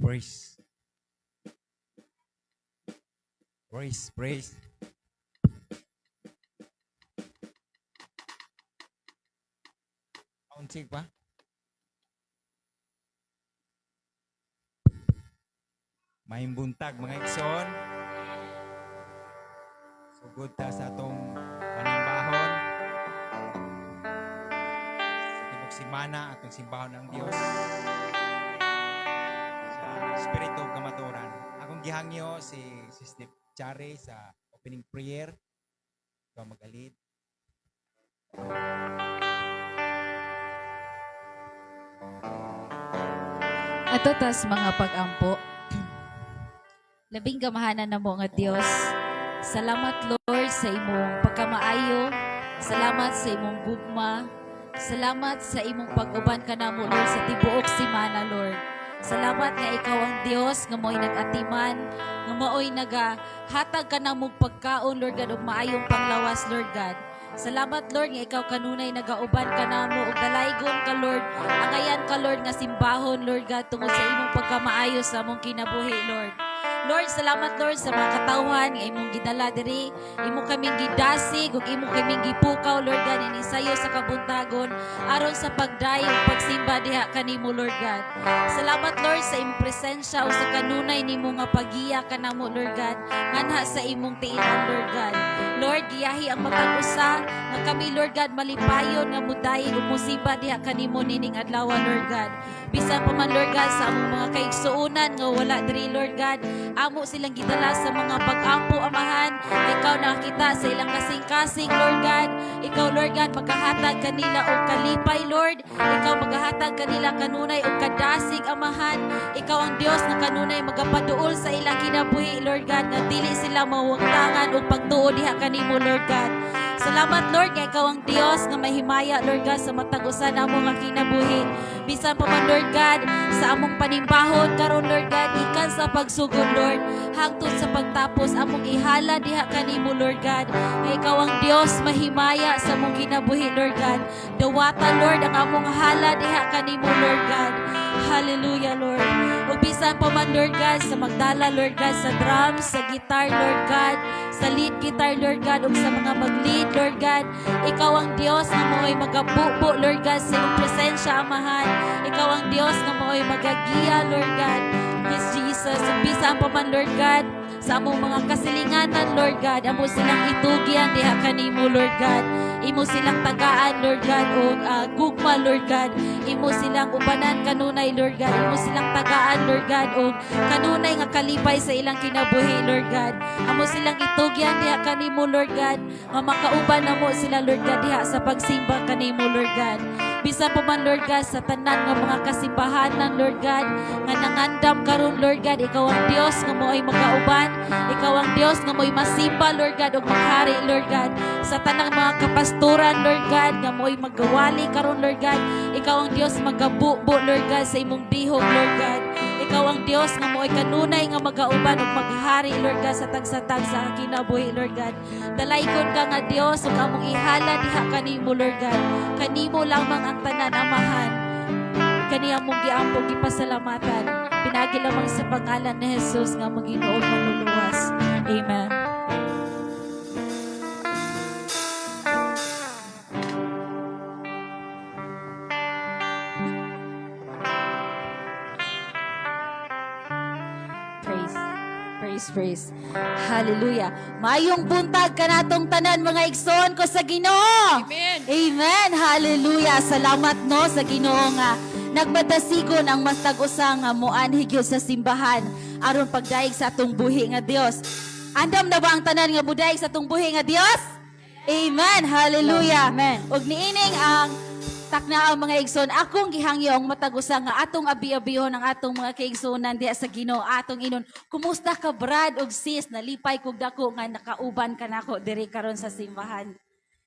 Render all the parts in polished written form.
Praise. Praise, praise. Kaunti pa. Maayong buntag, mga igsoon. Sugod ta sa atong panimbahon. Sa tibok simana, atong simbahon ang Dios sa espiritu ug kamatuoran. Akong gihangyo si Sister Chari sa opening prayer. Ikaw mag-lead. Ato tas mga pag-ampo. Labing gamahanan namo nga Dios. Salamat, Lord, sa imong pagkamaayo. Salamat sa imong gugma. Salamat sa imong pag-uban kanamo, Lord, sa tibuok simana, Lord. Salamat nga ikaw ang Dios nga mao'y nag-atiman, nga mao'y nagahatag kanamog pagkaon, Lord God, ug maayong panglawas, Lord God. Salamat, Lord, nga ikaw kanunay nagauban kanamo ug dalaygon ka, Lord. Angayan ka, Lord, nga simbahon, Lord God, tungod sa imong pagkamaayo sa among kinabuhi, Lord. Lord, salamat, Lord, sa mga katawhan nga imong gidala diri, imo kaming gidasig ug imo kaming gipukaw, Lord God, ini sayo sa kabuntagon aron sa pagdayo ug pagsimba diha kanimo, Lord God. Salamat, Lord, sa imong presensya ug sa kanunay nimo nga pagiya kanamo, Lord God, nganha sa imong tiilan, Lord God. Lord, giyahi ang matag usa nga kami, Lord God, malipayon nga mudayeg ug mosimba diha kanimo nining adlaw, Lord God. Bisan pa man, Lord God, sa among mga kaigsuonan nga wala diri, Lord God, amo silang gidala sa mga pag-ampo, Amahan. Ikaw nakakita sa ilang kasing-kasing, Lord God. Ikaw, Lord God, magkahatag kanila og kalipay, Lord. Ikaw maghahatag kanila kanunay og kadasig, Amahan. Ikaw ang Dios nga kanunay magapaduol sa ilang kinabuhi, Lord God, nga dili sila mawagtangan og pagtuo diha kanimo, Lord God. Salamat, Lord, nga ikaw ang Dios nga mahimaya, Lord God, sa matag usa namo nga kinabuhi. Bisan pa man, Lord God, sa among panimbahon karon, Lord God, ikan sa pagsugod, Lord, hangtod sa pagtapos, among ihala diha kanimo, Lord God, nga ikaw ang Dios mahimaya sa among kinabuhi, Lord God. Dawata, Lord, ang among hala diha kanimo, Lord God. Hallelujah, Lord. Ug bisan pa man, Lord God, sa magdala, Lord God, sa drums, sa guitar, Lord God, sa lead guitar, Lord God, ug sa mga mag-lead, Lord God, ikaw ang Dios nga mao'y magabubo, Lord God, sa imong presensya, Amahan. Ikaw ang Dios nga mao'y magagiya, Lord God. Yes, Jesus. Ug bisan pa man, Lord God, sa among mga kasilinganan, Lord God, amo silang itugyan diha kanimo, Lord God. Imo silang tagaan, Lord God, og gugma, Lord God. Imo silang ubanan kanunay, Lord God. Imo silang tagaan, Lord God, og kanunay nga kalipay sa ilang kinabuhi, Lord God. Amo silang itugyan diha kanimo, Lord God, nga makauban namo sila, Lord God, diha sa pagsimba kanimo, Lord God. Bisan pa man, Lord God, sa tanan nga mga kasimbahanan, Lord God, nga nangandam karon, Lord God, ikaw ang Dios nga mo'y makauban, ikaw ang Dios nga mo'y masimba, Lord God, ug maghari, Lord God. Sa tanang mga kapastoran, Lord God, nga mo'y magawali karon, Lord God, ikaw ang Dios magabubo, Lord God, sa imong dihog, Lord God. Ikaw ang Dios nga mo'y kanunay nga magauban ug maghari, Lord God, sa tagsa-tagsa kinabuhi, Lord God. Dalaygon ka nga Dios ug among ihala diha kanimo, Lord God. Kanimo lamang ang tanan, Amahan. Kaniya mong giampo, gipasalamatan. Pinagi lamang sa pangalan ni Jesus nga among Ginoo manluluwas. Amen. Praise. Praise, praise. Hallelujah. Mayong buntag kanatong tanan, mga igsoon ko sa Ginoo. Amen. Amen. Hallelujah. Salamat no sa Ginoo nga nagmadasigon ang mastag usa nga moanhi gyud sa simbahan aron pagdaig sa atong buhi nga Dios. Andam na ba ang tanan nga mudaig sa atong buhi nga Dios? Amen. Hallelujah. Amen. Ug niining ang takna ang mga igsoon, akong gihangyo ang matag usa nga atong abi-abihon ang atong mga kaigsuonan diha sa Ginoo, atong inon. Kumusta ka, brad ug sis? Nalipay kog dako nga nakauban ka nako diri karon sa simbahan.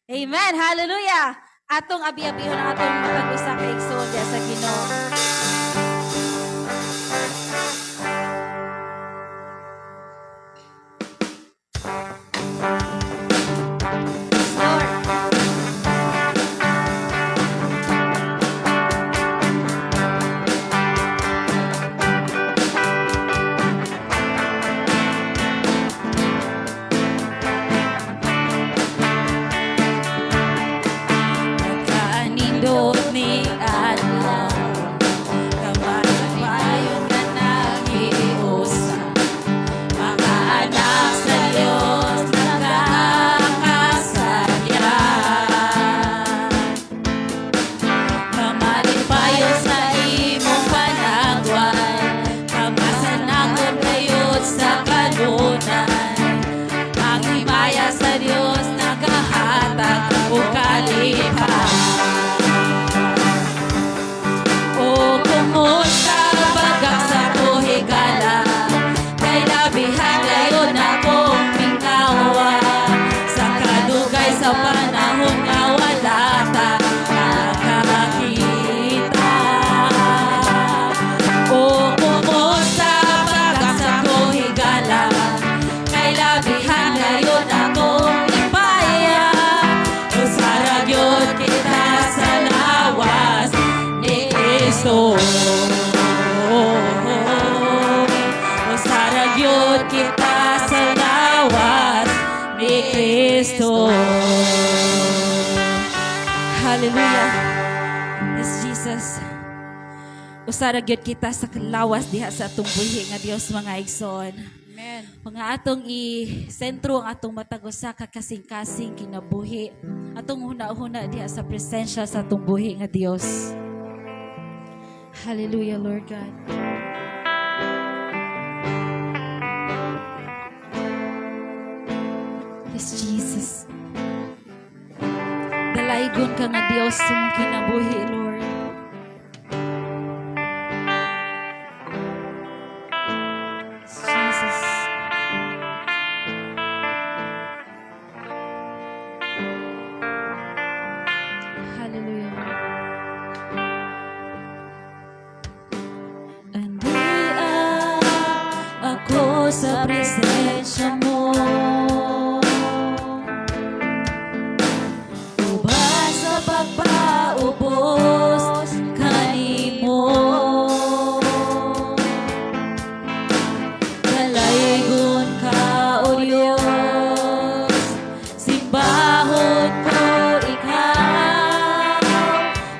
Amen. Hallelujah. Atong abi-abihon ang atong matag usa ka igsoon diha sa Ginoo. Lord. Usara gyud kita sa lawas ni Kristo. Hallelujah. Yes, Jesus. Usara gyud kita sa lawas diha sa atong buhi nga Dios, mga igsoon. Amen. Mga atong i-sentro ang atong matag usa ka kasing-kasing kinabuhi. Atong huna-huna diha sa presensya sa atong buhi nga Dios. Hallelujah, Lord God. Yes, Jesus. Dalaygon ka nga Dios sa mong kinabuhi, Lord. Yes, Jesus. Hallelujah. Andia ako sa presensya mo, uban sa pagpaubos kanimo. Dalaygon ka, O Diyos, simbahon ko ikaw,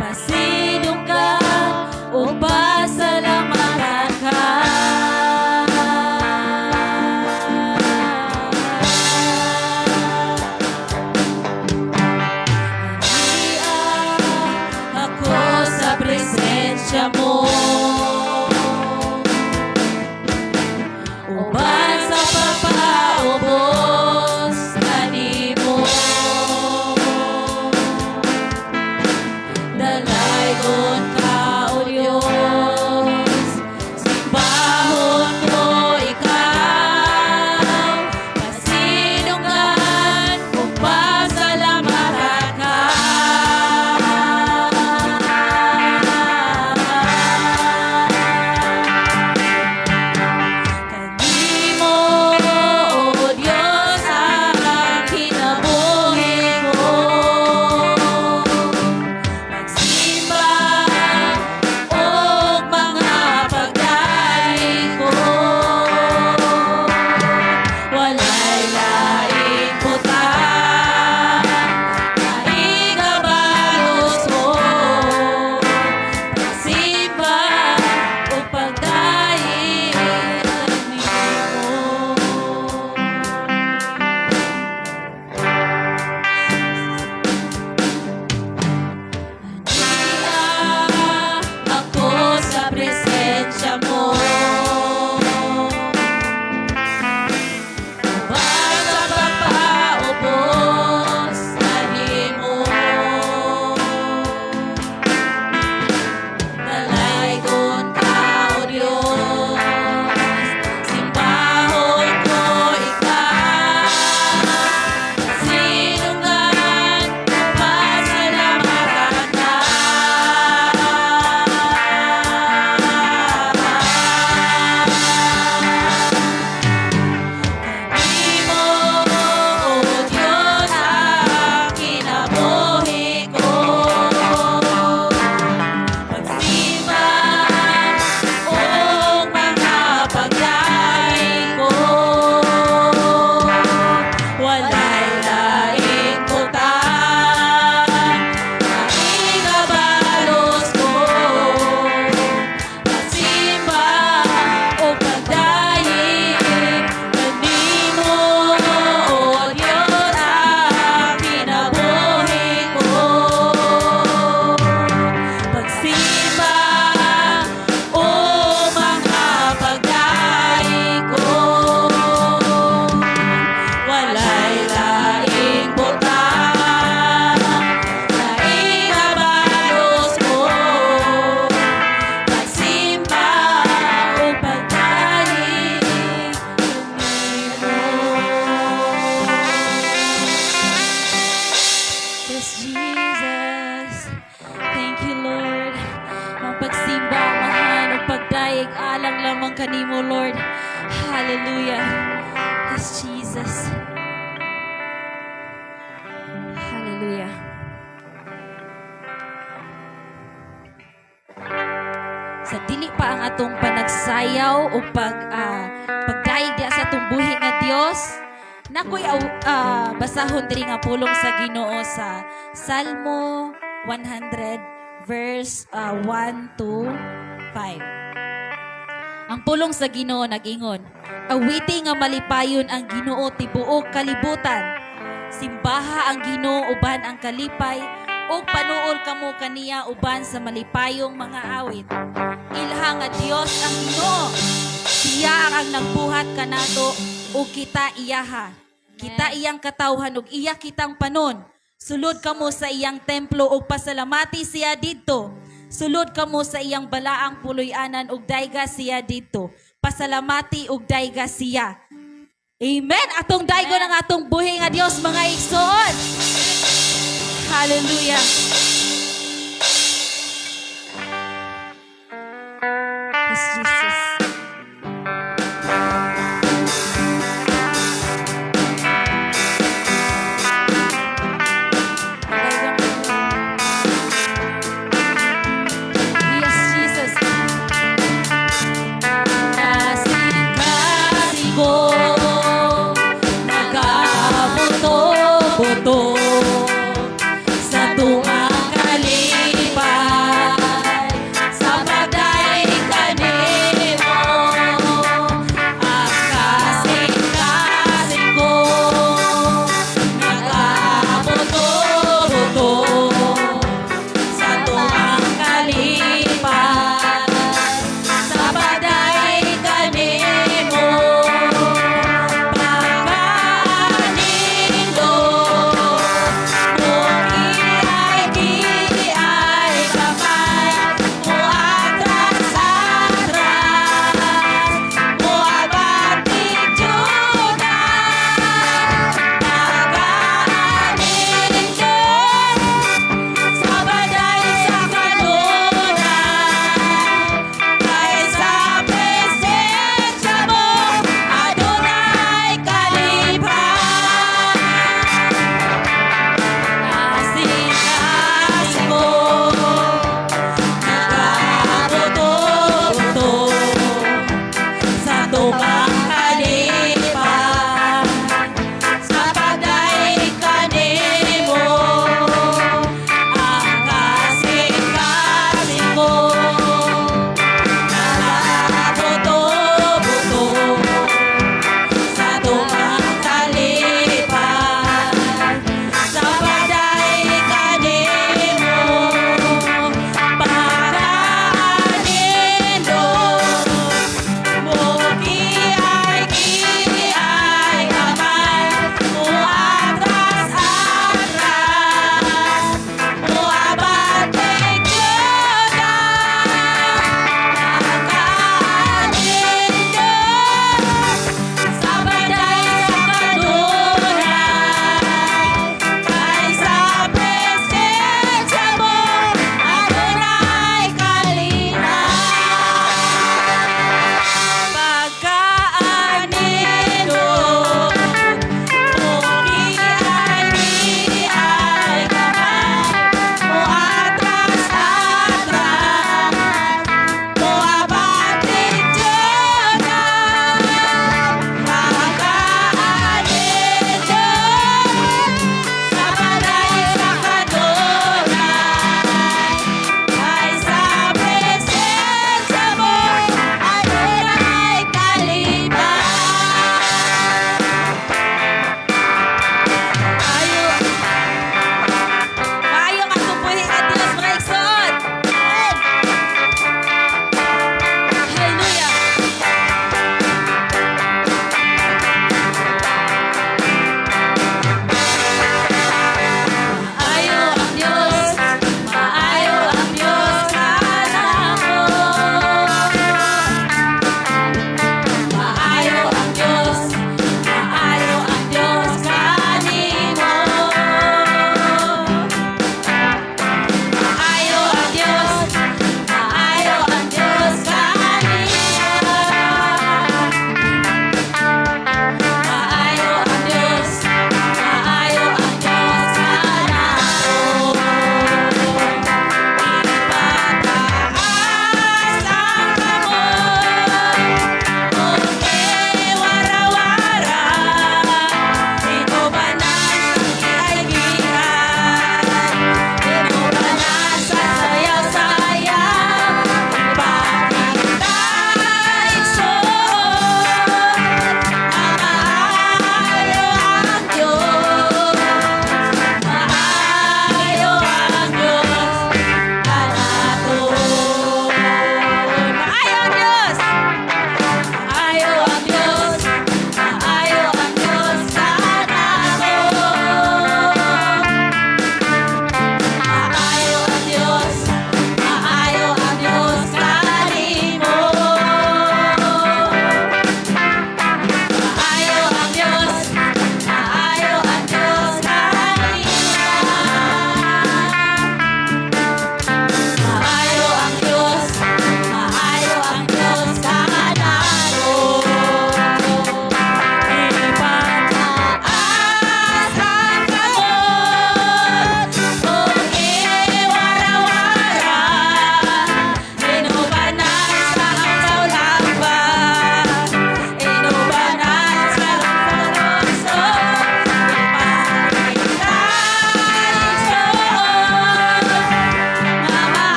pasinunggan o pasalamatan ka. Andia ako sa presensya mo, uban sa pagpaubos kanimo. Dalaygon ka, O Diyos, simbahon ko ikaw, pasinungan o pasalamatan ka. Kanimo, O Diyos, ang kinabuhi ko. Pagsimba og mga pagdali ko. Walay laing butang na ikabalos ko. Pagsimba o pagdayeg kanimo. Andia ako sa presensya mo, uban sa pagpaubos kanimo. Dalaygon ka, O Diyos, simbahon ko ikaw, pasinungan o pasalamatan ka. Kanimo, O Diyos, ang kinabuhi ko. Pagsimba og mga pagdayeg ko. Walay laing butang na ikabalos ko. Pagsimba o pagdayeg kanimo, O Diyos, ang kinabuhi ko. Pagsimba o mga pagdayeg ko. Walay laing butang na ikabalos ko. Pagsimba o pagdayeg kanimo. Yes, Jesus. Thank you, Lord. Ang pagsimba, amahan, o pagdayeg, alang lamang kanimo, Lord. Hallelujah. Yes, Jesus. Hallelujah. Sa dili pa ang atong panagsayaw o pagdayeg Nakoy basahon diri nga pulong sa Ginoo sa Salmo 100 verse 1 to 5. Ang pulong sa Ginoo nag-ingon, "Awiti nga malipayon ang Ginoo, tibuok kalibutan. Simbaha ang Ginoo uban ang kalipay ug panuol kamo kaniya uban sa malipayong mga awit. Ilha nga Dios ang Ginoo. Siya ang nagbuhat kanato ug kita iyaha. Kita iyang katawhan ug iya kitang panon. Sulod kamo sa iyang templo ug pasalamati siya didto. Sulod kamo sa iyang balaang puloy-anan ug dayga siya didto. Pasalamati ug dayga siya." Amen. Atong daygon ang atong buhi nga Dios, mga igsoon. Hallelujah. Yes, Jesus. Yes, Jesus. Kasing-kasing ko, nagabuto-buto sa tungang kalipay, sa pagdaig kanimo. Ang kasing-kasing ko, nagabuto-buto sa tungang kalipay, sa pagdaig kanimo. Pagkaanindot mo, kiay-kiay gamay, moatras-atras, moabante dyud. Pagkaanindot sa baday sa kanunay, kay sa presensya mo adunay kalipay. Kasing-kasing ko, nagabuto-buto sa tungang kalipay, sa pagdaig kanimo. Ang kasing-kasing ko, nagabuto-buto sa tungang kalipay, sa pagdaig kanimo. Pagkaanindot mo, kiay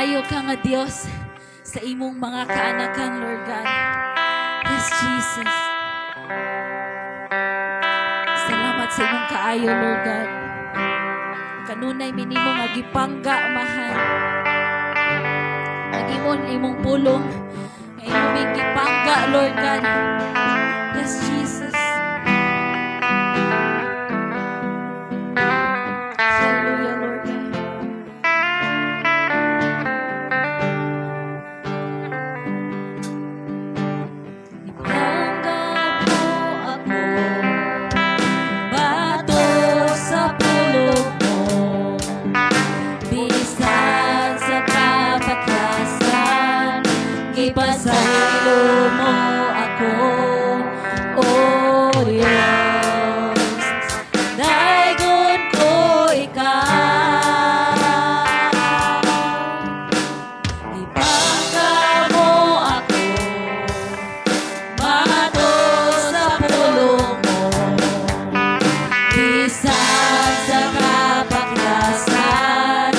Maayo ka nga Dios sa imong mga kaanakan, Lord God. Yes, Jesus. Salamat sa imong kaayo, Lord God. Kanunay mi nimo nga gipangga, Amahan. Nag-ingon imong pulong nga imong ming gipangga, Lord God. Yes, Jesus. Hallelujah, Lord God. Ipangga mo ako, bato sa pulong mo, bisan sa kapaklasan, gipasaylo mo ako, O Diyos. Daygon ko ikaw. Ipangga mo ako, bato sa pulong mo, bisan sa kapaklasan,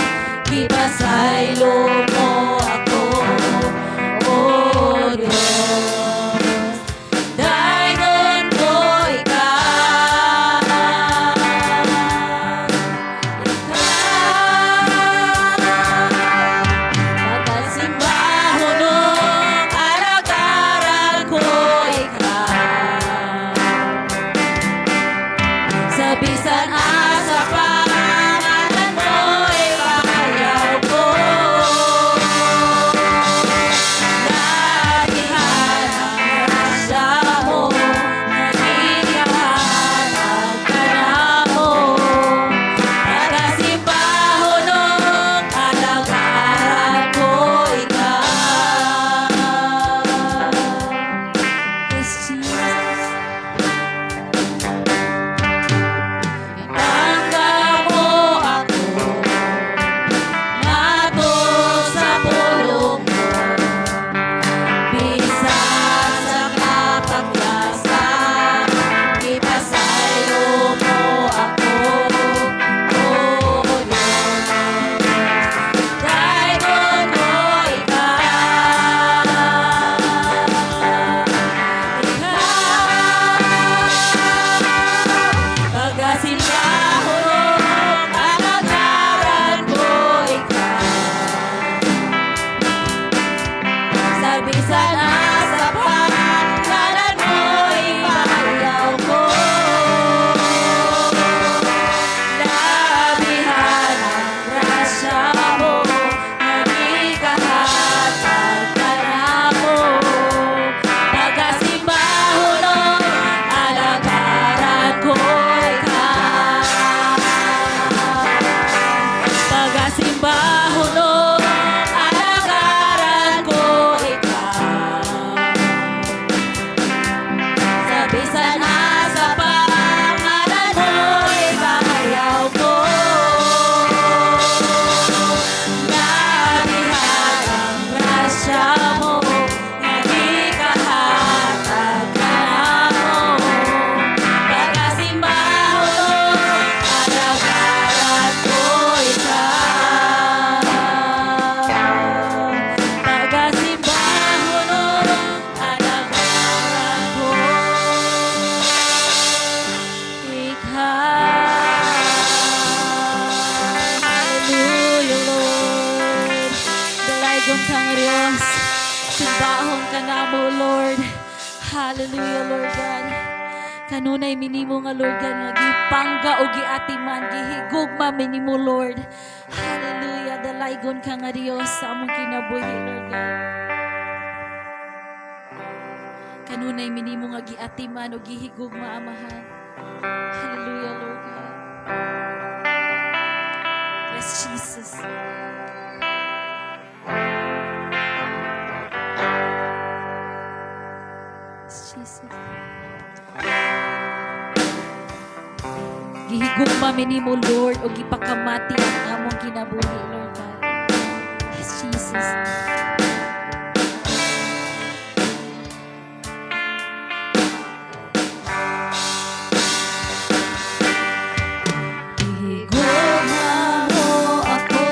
gipasaylo mo ako, O Diyos. Daygon ko ikaw. Ikaw, pagkasimbahon alagaran ko ikaw. Sa bisan asa pangalan mo ipahayaw ko. Labihan ang grasya mo, naging ka namo. Pagkasimbahon alagaran ko ikaw. Yes, Jesus. Ipangga mo ako, bato sa pulong mo, bisan sa kapaklasan, ipasaylo mo ako, O Diyos. Daygon ko ikaw. Ikaw, pagkasimbahon alagaran ko ikaw. Sa bisan asa pangalan mo ipahayaw ko. Labihan ang grasya mo, nagikahatag ka namo. Pagkasimbahon alagaran ko ikaw. Pagkasimbahon alagaran ko ikaw. Sa bisan asa pangalan mo ipahayaw ko. Labihan ang grasya mo, nagikahatag ka namo. Pagkasimbahon alagaran ko ikaw. Pagkasimbahon alagaran ko ikaw. Hallelujah, Lord. Dalaygon kang Diyos. Simbahon ka namo, Lord. Hallelujah, Lord God. Kanunay mi nimo nga, Lord God, nga gipangga o giatiman, gihigugma mi nimo, Lord. Hallelujah. Dalaygon ka nga Dios sa among kinabuhi, Lord God. Kanunay mi nimo nga giatiman o gihigugma, Amahan. Hallelujah, Lord God. Yes, Jesus. Yes, Jesus. Gihigugma mi nimo, Lord, o gipakamati ang among kinabuhi, Lord God. Yes, Jesus. Gihigugma mo ako,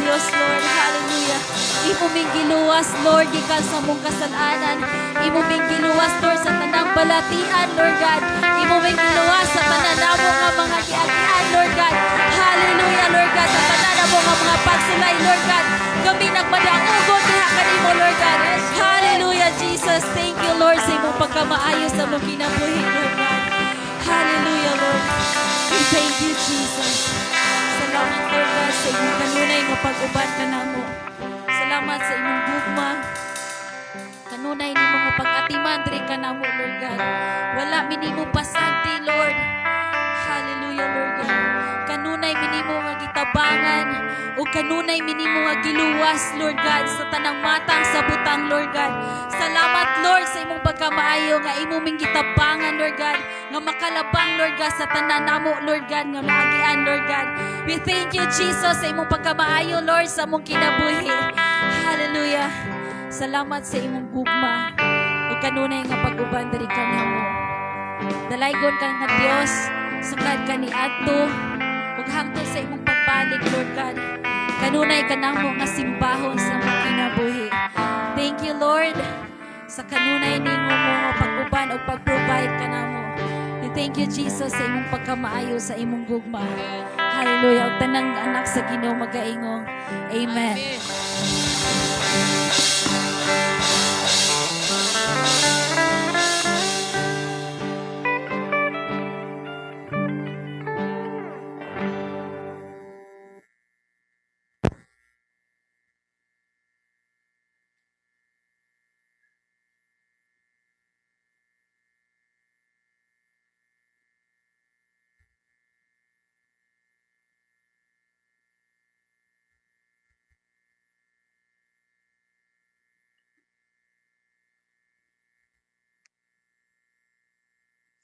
Dios, Lord. Hallelujah. Imo ming giluwas, Lord, gikan sa among kasalanan. Imo ming giluwas, Lord, sa tanang balatian, Lord God. Imo ming giluwas sa tanan namo nga mga giagian, Lord God. Hallelujah, Lord God. Sa tanan namo nga mga pagsulay, Lord God. Kami nagmadaugon diha kanimo, Lord God. Hallelujah, Jesus. Thank you, Lord, sa imong pagkamaayo sa among kinabuhi, Lord God. Hallelujah, Lord. We thank you, Jesus. Salamat, Lord God, sa imong kanunay nga pag-uban kanamo. Salamat sa imong gugma. Kanunay nimo nga pag-atiman diri kanamo, Lord God. Wala mi nimo pasagdi, Lord. Hallelujah, Lord God. Kanunay mi nimo nga gitabangan o kanunay mi nimo nga giluwas, Lord God, sa tanang matang sa butang, Lord God. Salamat, Lord, sa imong pagkamaayo nga imo ming gitabangan, Lord God, nga makalabang, Lord God, sa tanan namo, Lord God, nga naagian, Lord God. We thank you, Jesus, sa imong pagkamaayo, Lord, sa among kinabuhi. Hallelujah. Salamat sa imong gugma ug kanunay nga pag-uban diri kanamo. Dalaygon ka nga Dios, sukad kaniadto ug hangtod sa imong pagbalik, Lord God. Kanunay ka namo nga simbahon sa among kinabuhi. Thank you, Lord, sa kanunay nimo mo nga pag-uban ug pag-provide kanamo. We thank you, Jesus, sa imong pagkamaayo, sa imong gugma. Hallelujah. Ug tanang anak sa Ginoo magaingong. Amen. Amen.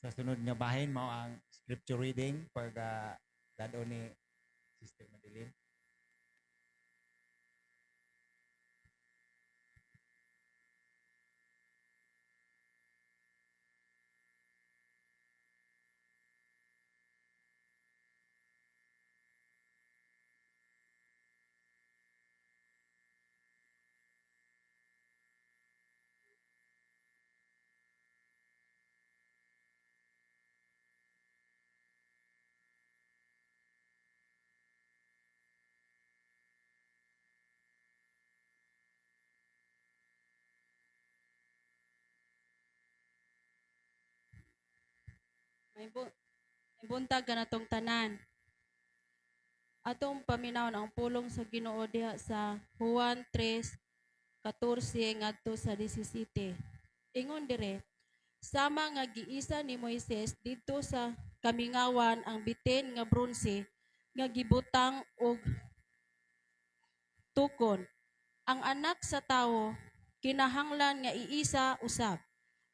Sa sunod nga bahin mao ang scripture reading pag dado ni Sister Madeline. May buntag kanatong tanan. Atong paminawon ang pulong sa Ginoo diha sa Juan 3:14 ngadto sa 17. Ingon dire, sama nga giisa ni Moises didto sa kamingawan ang bitin nga bronse nga gibutang og tukon. Ang Anak sa Tawo kinahanglan nga iisa usab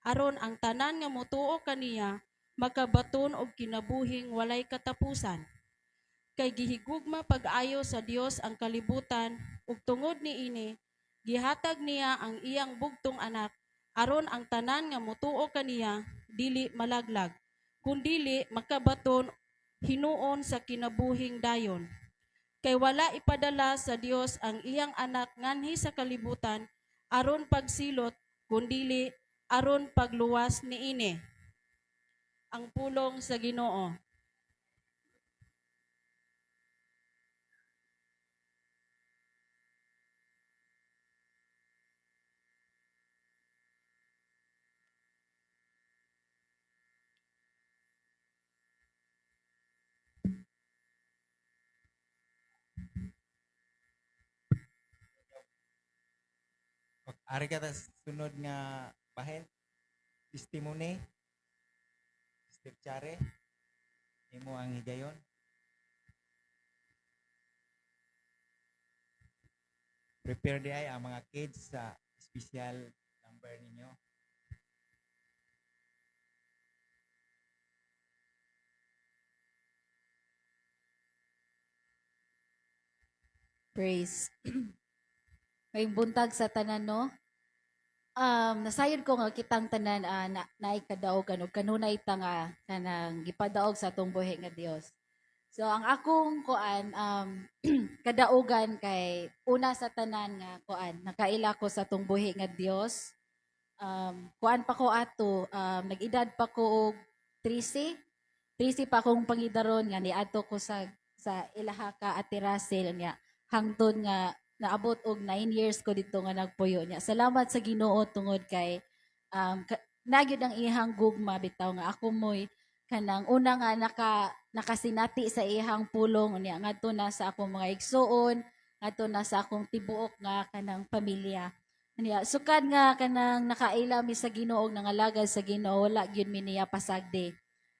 aron ang tanan nga motuo kaniya makabaton og kinabuhing walay katapusan. Kay gihigugma pag-ayo sa Dios ang kalibutan ug tungod niini gihatag niya ang iyang bugtong anak aron ang tanan nga motuo kaniya dili malaglag kundili makabaton hinuon sa kinabuhing dayon. Kay wala ipadala sa Dios ang iyang anak nganhi sa kalibutan aron pagsilot kundili aron pagluwas niini. Ang pulong sa Ginoo. Ari ka ta sunod nga bahin. Testimony. Sister Chare. Imo ang higayon. Prepare di ay ang mga kids sa special number ninyo. Praise. May buntag sa tanan, no? Nasayod ko nga kitang tanan na naay kadaogan og kanunay ta nga kanang gipadaog sa atong buhi nga Dios. So ang akong kuan kadaugan kay una sa tanan nga kuan nakaila ko sa atong buhi nga Dios. Kuan pa ko ato, nag-edad pa ko og 13. 13 pa akong pangidaron nga niadto ko sa ilaha ka Ate Russell niya hangtod nga naabot og 9 years ko dito nga nagpuyo niya. Salamat sa Ginoo tungod kay nagyud ang iyang gugma bitaw nga ako mo'y kanang una nga nakasinati sa iyang pulong niya ngadto na sa akong mga igsuon, ngadto na sa akong tibuok nga kanang pamilya niya. Sukad nga kanang nakaila mi sa Ginoo, nangalagad sa Ginoo, wala gyud mi niya pasagdi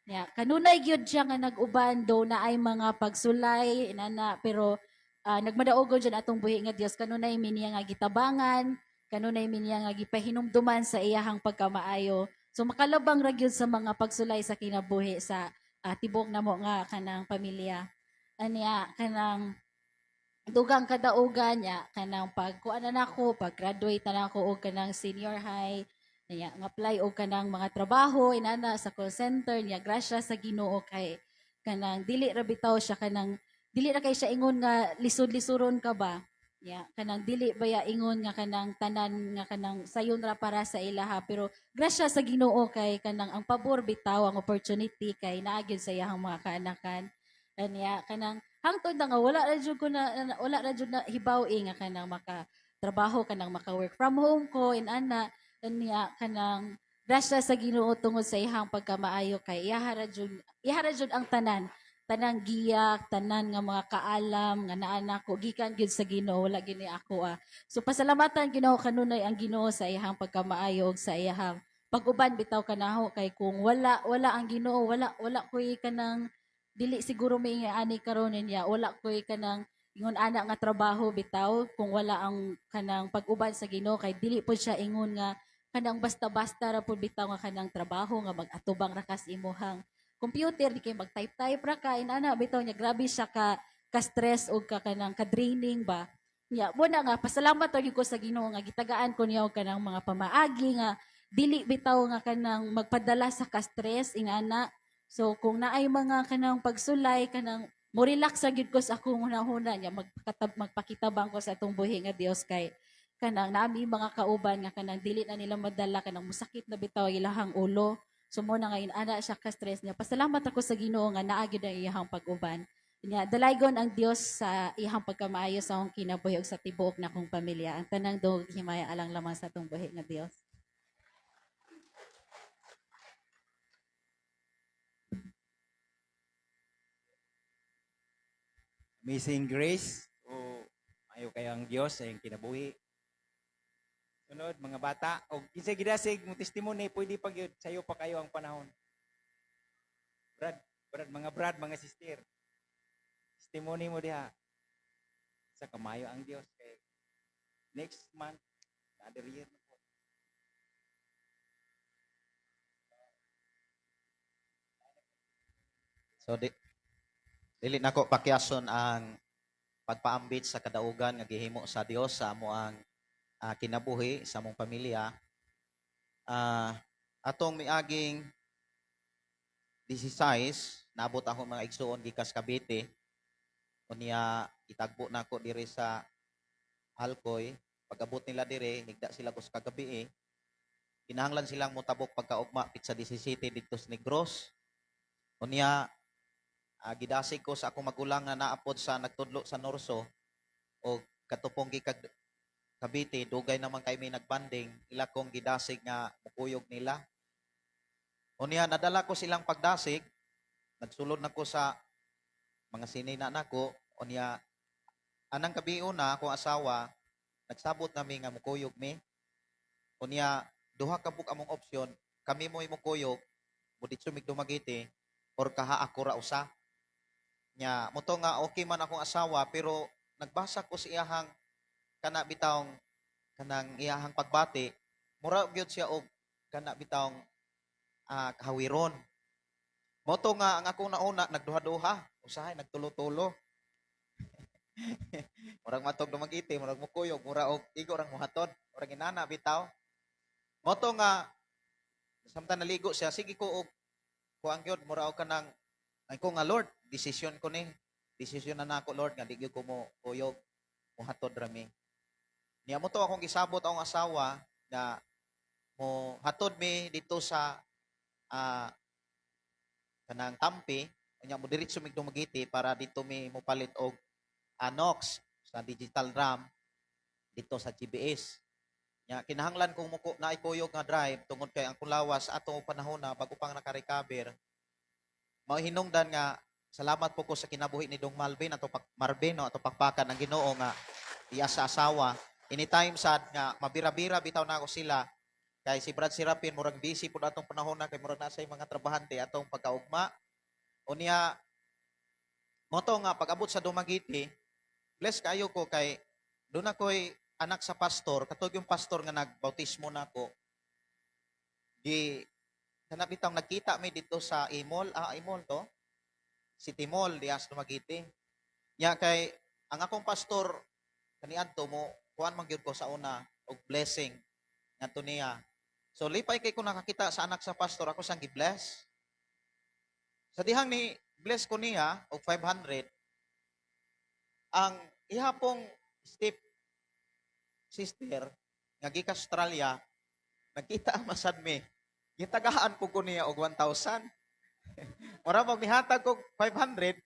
niya. Kanunay gyud siya nga nag-uban do na ay mga pagsulay inana, pero nagmadaogon dyan atong buhi nga Dios. Kanunay mi niya nga gitabangan, kanunay mi niya nga gipahinumduman sa iyahang pagkamaayo. So makalabang ra gyud sa mga pagsulay sa kinabuhi sa tibok namo nga kanang pamilya. Anya kanang dugang kadaugan niya kanang pag kuan na nako, pag graduate na nako og kanang senior high niya, nga apply og kanang mga trabaho inana sa call center niya. Grasya sa Ginoo kay kanang dili ra bitaw siya kanang dili ra kay siya ingon nga lisod-lisuron ka ba niya, kanang dili baya ingon nga kanang tanan nga kanang sayon ra para sa ilaha, pero grasya sa Ginoo kay kanang ang pabor bitaw, ang opportunity kay naa gyud sa iyahang mga kaanakan. Anya kanang hangtod na nga wala ra jud ko na wala ra jud na hibaw eh, nga kanang maka trabaho, kanang maka work from home ko inana. Anya kanang grasya sa Ginoo tungod sa iyang pagkamaayo kay iyaha ra jud ang tanan, tanang giyak, tanan nga mga kaalam nga naa nako gikan gyud sa Ginoo, wala gyud ni ako ah. So pasalamatan Ginoo kanunay ang Ginoo sa iyang pagkamaayo ug sa iyang pag-uban bitaw kanaho kay kung wala wala ang Ginoo, wala wala koy kanang dili siguro may ani karon niya, wala koy kanang ingon ana nga trabaho bitaw kung wala ang kanang pag-uban sa Ginoo kay dili po siya ingon nga kanang basta-basta ra pud bitaw nga kanang trabaho nga mag-atubang ra kas imuhang computer, di kay mag-type-type ra ka inana bitaw niya. Grabe siya ka stress og ka kanang ka draining ba niya. Mo na nga pasalamat ra gyud ko sa Ginoo nga gitagaan ko niya og kanang mga pamaagi nga dili bitaw nga kanang magpadala sa ka-stress ingana. So kung naay mga kanang pagsulay, kanang mo relax ra gyud ko sa akong hunahuna niya, magpakitabang ko sa atong buhi nga Dios kay kanang nami mga kauban nga kanang dili na nila madala, kanang musakit na bitaw ang ilahang ulo. So mo na ngayon ana siya ka stress niya. Pasalamat ako sa Ginoo nga naa gyud ang iyahang pag-uban niya. Dalaygon ang Dios sa iyahang pagkamaayo sa akong kinabuhi ug sa tibuok na akong pamilya. Ang tanang dungog himaya alang lamang sa atong buhi nga Dios. Amazing grace. O ayo kayo ang Dios sa iyong kinabuhi. Sunod, mga bata. O kinsay gidasig mo testimony, pwede pa gyud, sayo pa kayo ang panahon. Brad, brad, mga brad, mga sister. Testimony mo diha. Sa kamayo ang Dios kay next month, another year na po. So dili nako pakyason ang pagpaambit sa kadaugan nga gihimo sa Dios sa amo ang kinabuhi sa among pamilya. Atong miaging 16, naabot ako mga igsuon gikas Cavite. Unya itagbo nako diri sa Alcoy. Pag-abot nila dire, higda sila kus kagabi eh. Kinahanglan silang motabok pagkaugma pitsa 17 didto sa Negros. Unya gidasig ko sa akong magulang nga naapod sa nagtudlo sa Norso o katupong gikag Cavite, dugay naman kay may nagbanding, ila kong gidasig nga mukuyog nila. Unya nadala ko silang pagdasig, nagsulod na ko sa mga sinina nako. Unya anang gabi una akong asawa nagsabot nami nga mukuyog mi. Unya duha ka buok among opsyon, kami mo'y mukuyog, muditso mig Dumaguete or kaha ako ra usa. Nya moto nga okay man akong asawa, pero nagbasa ko sa iyahang kana bitawng kanang iyahang pagbati, mura gyud siya og kana bitawng kahawiron. Moto nga ang akong nauna nagduha-duha, usahay nagtulo-tulo. Murag matog Dumaguete, murag mukuyog, mura og igo rang muhatod, murag inana bitaw. Moto nga samtang naligo siya, sige ko og kuang gyud, mura og kanang Ay ko nga, "Lord, decision ko ni. Decision na nako, Lord, nga di gyud ko mo kuyog, mohatod rami." Niya mo to akong gisabot akong asawa nga mo hatod mi dito sa kanang Tampi, unya mo diretso mig Dumaguete para dito mi mopalit og Anox sa digital drum dito sa GBS. Nya kinahanglan kong muko na kuyog nga drive tungod kay ang kulawas atong panahon na bago pang naka-recover. Mao hinungdan nga salamat po ko sa kinabuhi ni Dong Malvin ato pak Marvin, no, ato pakpakan ang Ginoo nga iya sa asawa. Anytime sad nga mabira-bira bitaw na ako sila kay si Brad Serapin murag busy pud atong panahon na kay murag nasa mga trabahante atong pagkaugma. Unya mo to nga pag-abot sa Dumaguete, bless kayo ko kay doon ako'y anak sa pastor, katog yung pastor nga nagbautismo nako. Di kanang bitaw nagkita mi dito sa Imol, Imol to. City Mall diya sa Dumaguete. Nya kay ang akong pastor kaniadto mo kuan man gyud ko sa una og blessing ngadto niya. So lipay kay ko nakakita sa anak sa pastor, ako sang gi-bless. Sa dihang ni bless ko niya og 500, ang iha pong step sister nga gikas Australia, nagkita masad mi, gitagaan po ko niya og 1,000. Mura pag nihatag og 500,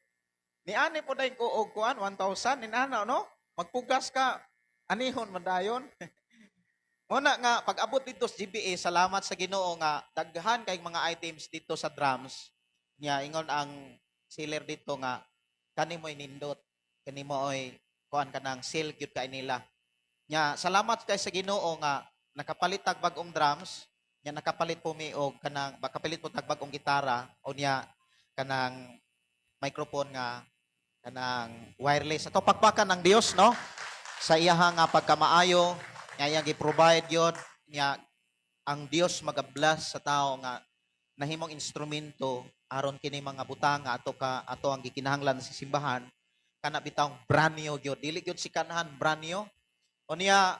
niani po dayon ko og kuan 1,000 ninana, no, magpugas ka anihon man dayon. Muna nga pag abot dito sa GBA, salamat sa Ginoo nga daghan kay mga items dito sa drums niya. Ingon ang seller dito nga kani mo'y nindot, kani mo oy kuan, kanang sale gyud kay nila. Nya salamat kay sa Ginoo nga nakapalit tag bag-ong drums, nya nakapalit po mi og kanang makapalit po tag bag-ong gitara, o niya kanang microphone nga kanang wireless. Ato pakpakan ng Dios, no, sa iyaha nga pagkamaayo nga iyang gi-provide yun. Nya ang Dios magabless sa tao nga nahimong instrumento aron kini mga butang nga ato ka ato ang gikinahanglan sa simbahan, kana bitawng brand new gyud, dili gyud si kanhan, brand new. Unya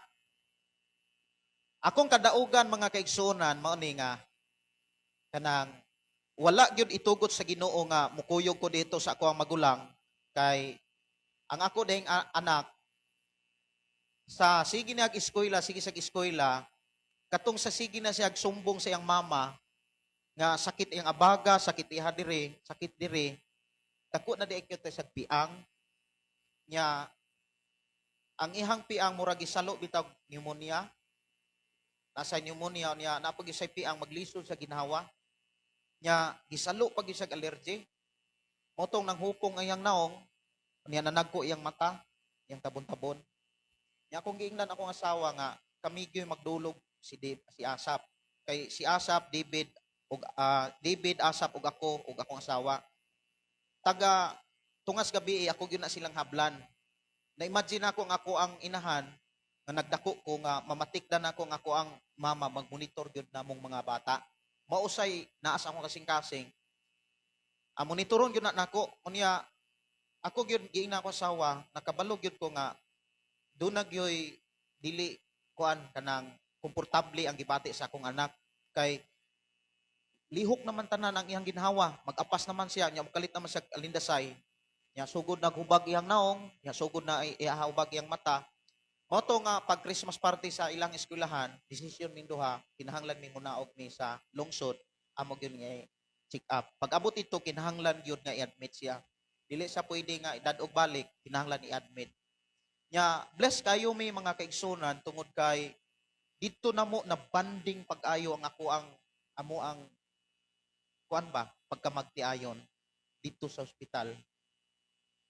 akong kadaugan, mga kaigsuonan, mao ni nga kanang wala gyud itugot sa Ginoo nga mukuyog ko dito sa ako ang magulang kay ang ako ding anak sa sige niya eskwela, sige sa eskwela, katong sa sige na siya sumbong sa iyang mama nga sakit iyang abaga, sakit iha dire, sakit dire. Dako na di gyud sa piang. Nya ang ihang piang murag gisalo bitaw pneumonia. Nasa pneumonia niya, napag isay piang maglisod sa ginhawa. Nya gisalo pag isag allergy. Motong nang hupong ang iyang naong, niya nanagko iyang mata, iyang tabon-tabon. Nya akong giingnan akong asawa nga kami gyud magdulog si Asap. Kay si Asap, David ug David, Asap ug ako ug akong asawa. Taga tungas gabi ako gyud na silang hablan. Na-imagine ako nga ako ang inahan nga nagdako ko nga mamatikdan ako nga ako ang mama magmonitor gyud namong mga bata. Mausay naa sa akong kasing-kasing. Ang monitoron gyud na nako. Unya ako gyud giingnan ako asawa, nakabalo gyud ko nga doon na gyoy dili kuan kanang komportable ang gibati sa akong anak kay lihok naman tanan ang iyang ginhawa, mag-apas naman siya, nya mokalit naman siya alindasay, nya sugod naghubag iyang naong, nya sugod na ihubag iyang mata. Mao to nga pag Christmas party sa ilang eskwelahan, desisyon ning duha, kinahanglan mi munaog mi sa lungsod, amo gyud nga check up. Pag abot ito, kinahanglan gyud nga i-admit siya, dili sa pwede nga idad-og balik, kinahanglan i-admit. Nya bless kayo mi, mga kaigsunan, tungod kay didto namo na banding pag-ayo ang ako ang amo ang kuan ba pagkamagtiayon didto sa ospital.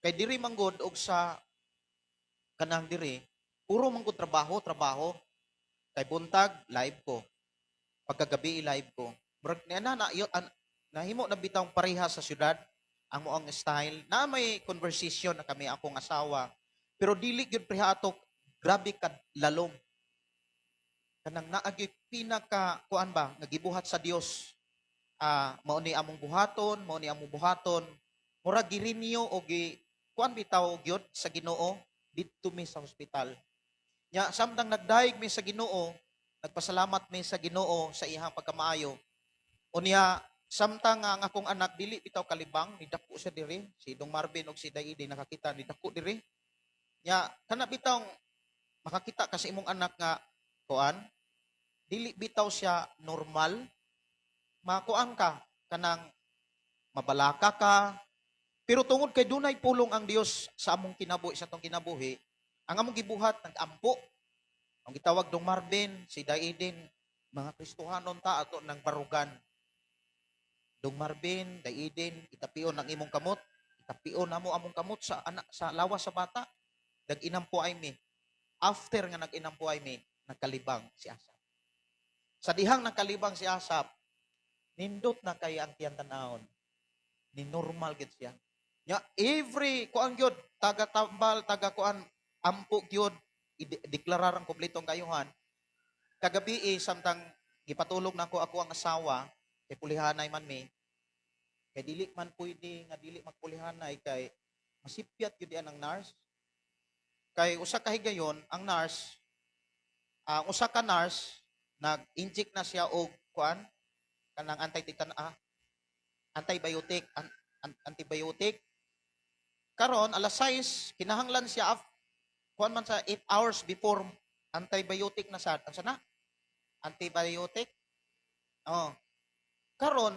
Kay diri manggod og sa kanang diri puro man gud trabaho, trabaho. Kay buntag live ko, pagkagabi live ko. Murag niya na na nahimo na bitawng pareha sa syudad ang mo ang style na may conversation na kami akong asawa, pero dili gyud preha ato grabe kad lalom, kanang naa gyud pinaka kuan ba nga gibuhat sa Dios. Mao ni among buhaton, mao ni among buhaton, murag girinyo o gi kuan bitaw gyud sa Ginoo didto mi sa ospital. Nya samtang nagdayeg mi sa Ginoo, nagpasalamat mi sa Ginoo sa iyang pagkamaayo. Unya Samtang nga ang akong anak dili bitaw kalibang, nidako siya diri, si Dong Marvin og si Daide nakakita nidako diri. Nya kana bitaw makakita ka sa imong anak nga kuan, dili bitaw siya normal, makuan ka kanang mabalaka ka. Pero tungod kay dunay pulong ang Dios sa among kinabuhi, sa atong kinabuhi, ang among gibuhat nagampo. Ang gitawag Dong Marvin, si Daidin, mga Kristohanon ta ato ng barugan. Dong Marvin, Daidin, itapion ang imong kamot, itapion namo among kamot sa anak, sa lawas sa bata. Nag-inampo ay mi. After nga nag-inampo ay mi, nagkalibang si Asap. Sa dihang nagkalibang si Asap, nindot na kay ang tiyang tanawon. Ni normal gid siya. Nya every kuan gyud, taga tambal, taga kuan ampo gyud, deklarar ang kompletong kayuhan. Kagabi eh, samtang gipatulog nako ako ang asawa, kay pulihanay man mi. Kay dili man pwede nga dili magpulihanay kay masipyat gyud ang nurse. Kay usa ka higayon ang nurse, ang usa ka nurse nag-inject na siya og kuan kanang anti-tetan antibiotic antibiotic. Karon alas 6 kinahanglan siya kuan man sa 8 hours before antibiotic na sad. Ang sana? Antibiotic. Oh. Karon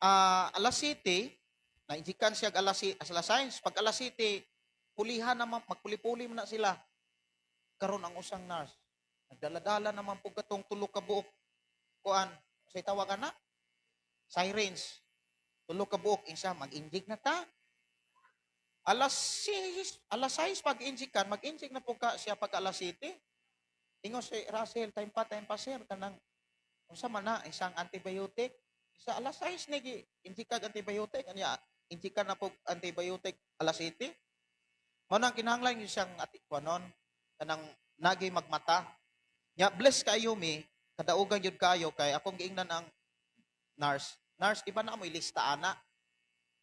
alas 7 na-injectan siya alas 6. Pag alas 7 pulihan naman, magpuli-puli man na sila. Karon ang usang nurse nagdala-dala naman pug katong tulo ka buok kuan, say tawagan na sirens. Tulo ka buok insa mag-inject na ta. Alas 6, alas 6 pag-inject kan, mag-inject na po ka siya pag alas 7. Ingon si Russell, time pa sir, kanang unsa man na isang antibiotic. Isa alas 6 ni gi inject kag antibiotic, anya inject ka na po antibiotic alas 7. Mao nang kinahanglan gyud siyang ati kuanon kanang nagi magmata. Nya bless kaayo mi, kadaugan gyud kayo kay akong giingnan ang nurse. Nurse, di ba na amoy lista ana?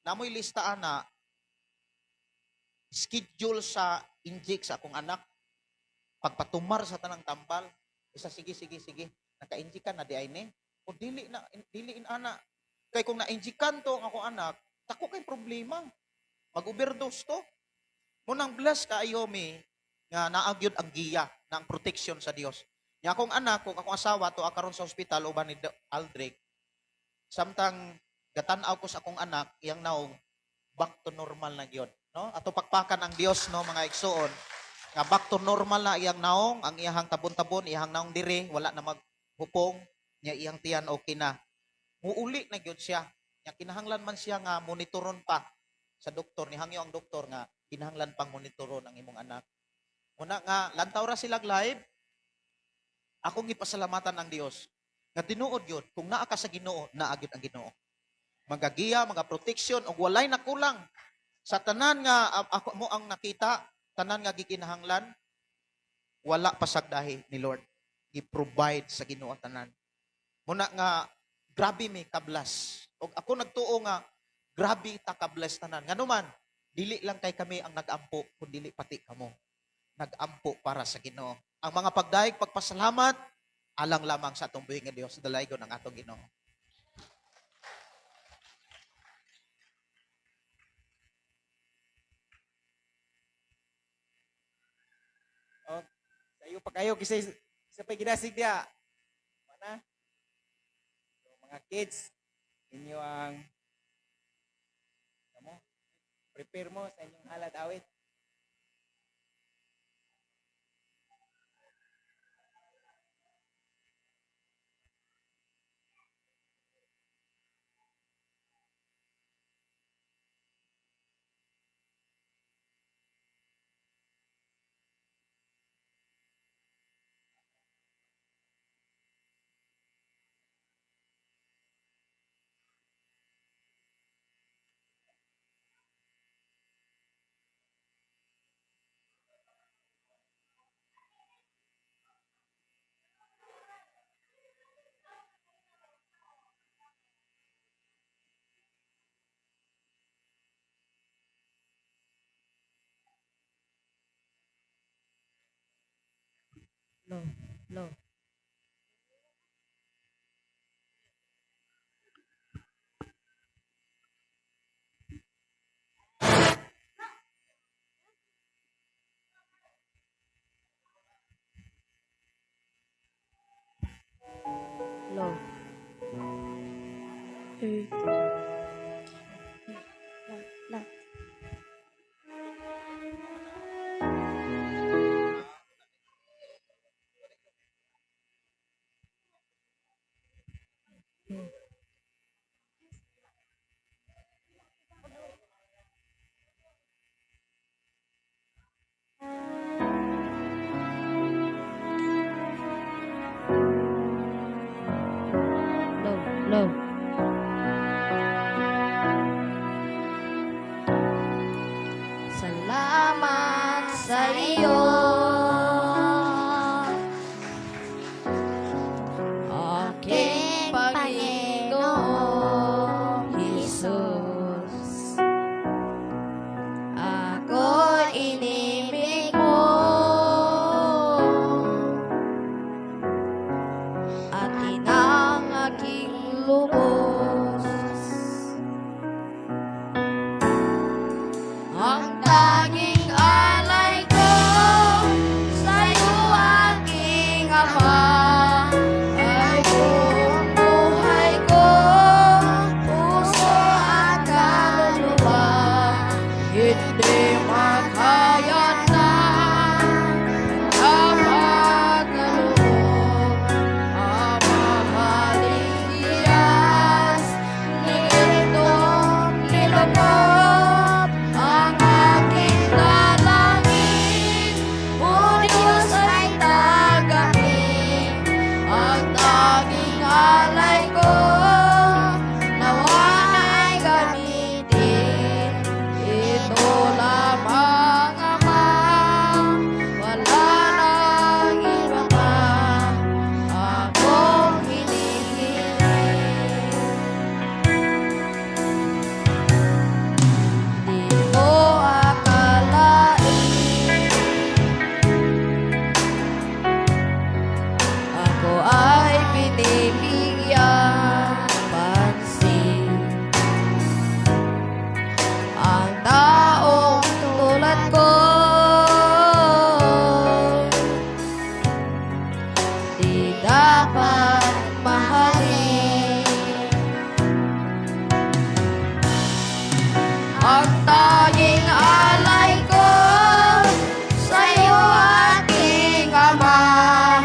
Na amoy lista ana schedule sa inject sa akong anak pagpatumar sa tanang tambal. Isa sige sige sige, naka-inject ka na di ay ni. O dili na dili in ana. Kay kung na-injectan to ang akong anak, tako kay problema. Mag-overdose to. Munang bless kaayo mi nga naagyod ang giya na ang protection sa Dios. Nya akong anak kung akong asawa to karon sa ospital uban ni Aldrich. Samtang gatan-aw ko sa akong anak, iyang naong back to normal na gyud, no? Ato pakpakan ang Dios, no, mga igsuon. Nga back to normal na iyang naong, ang iyang tabon-tabon, iyang naong diri, wala na maghupong, nya iyang tiyan okay na. Muuli na gyud siya. Nya kinahanglan man siya nga monitoron pa sa doktor, nihangyo ang doktor nga kinahanglan pang monitoron ang imong anak. Muna nga lantaw ra sila live. Akong gipasalamatan ang Dios nga tinuod gyud kung naa ka sa Ginoo, naa gyud ang Ginoo. Magagiya, mga protection ug walay nakulang sa tanan nga ako mo ang nakita, tanan nga gikinahanglan, wala pasagdahi ni Lord. Gi-provide sa Ginoo ang tanan. Muna nga grabe mi ka-bless. Og ako nagtuo nga grabe ta ka-bless tanan. Nganuman, dili lang kay kami ang nag-ampo, kun dili pati kamo nag-ampo para sa Ginoo. Ang mga pagdayeg, pagpasalamat, alang lamang sa atong buhi nga Dios, dalaygon ang atong Ginoo. Sayo pa kayo kasi sa pa'y gidasig diya. Mana? So, mga kids, inyo ang kamo prepare mo sa inyong halad awit. Lo, lo. Ama, ay buong buhay ko, puso at kaluluwa. Hindi makaya ng pagkaloob, mamahaling hiyas, nitong niloob ang aking dalangin. O Diyos, ay tanggapin ang tanging alay ko, nawa ay gamitin. Ito lamang, Ama, wala nang iba pa akong hinihiling. Di ko akalain ako ay binibigyan pansin. Ang taong tulad ko di dapat mahalin. Ang tanging alay ko sa'yo, aking Ama,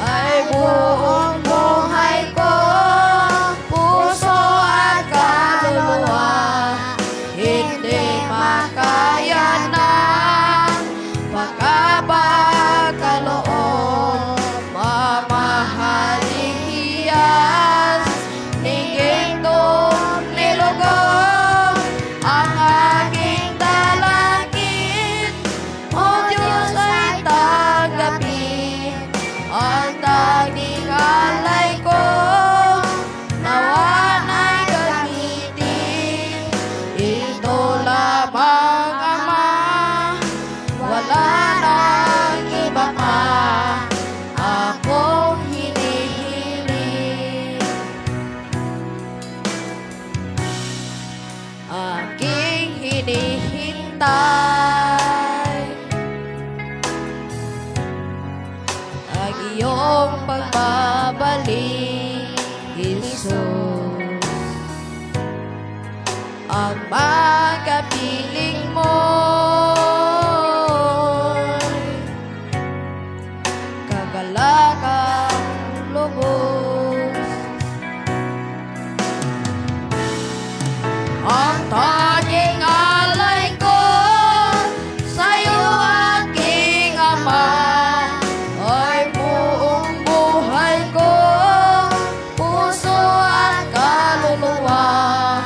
ay buong buhay ko, puso at kaluluwa. Hindi makaya ng pagkakaloob, mamahaling hiyas, ni gintong nilugog ang aking dalangin. O Diyos, ay tanggapin ang tanging alay ko, nawa ay gamitin. Ito lamang, Ama, wala nang iba pa akong hinihiling. Aking hinihintay ang iyong pagbabalik, Jesus. Ang makapiling mo, kagalakang lubos. Ang tanging alay ko sa'yo, aking Ama, ay buong buhay ko, puso at kaluluwa.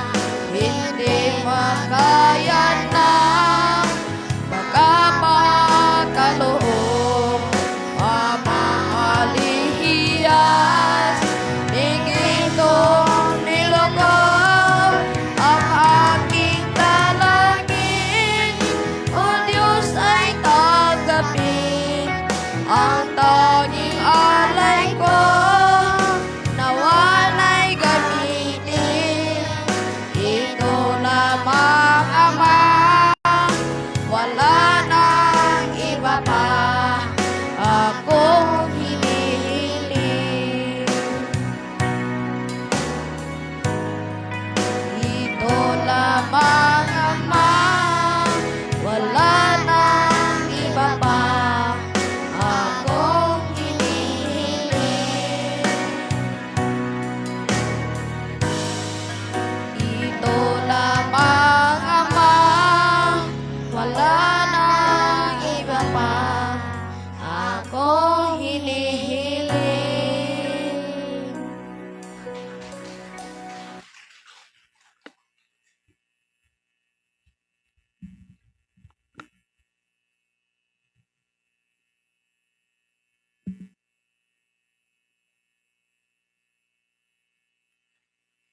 Hindi makaya ng pagkapakaloob, mamahaling hiyas, ni gintong nilugog ang aking dalangin. O Diyos, ay tanggapin ang tanging alay ko, nawa ay gamitin. Ito lamang, Ama, wala nang iba pa akong hinihiling. Ito lamang, Ama, wala nang iba pa akong hinihiling. Ito lamang, Ama, wala nang iba pa akong hinihiling.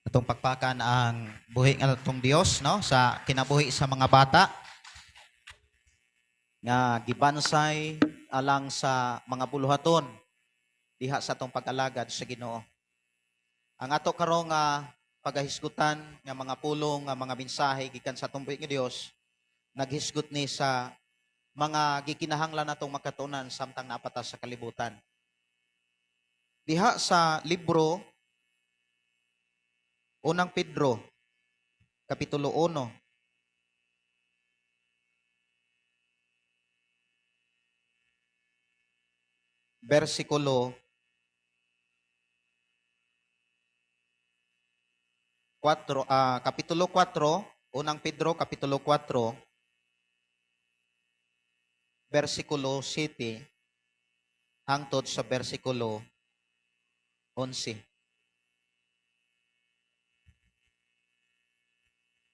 Atong pakpakan ang buhi nga atong Dios, no, sa kinabuhi sa mga bata nga gibansay alang sa mga buluhaton diha sa atong pag-alagad sa Ginoo. Ang ato karong nga pagahisgutan nga mga pulong, nga mga mensahe gikan sa atong buhi nga Dios, naghisgot ni sa mga gikinahanglan natong makatunan samtang naa pa ta sa kalibutan. Diha sa libro Unang Pedro, Kapitulo 1, versikulo 4, Kapitulo 4, Unang Pedro, Kapitulo 4, versikulo 7, hangtod sa versikulo 11.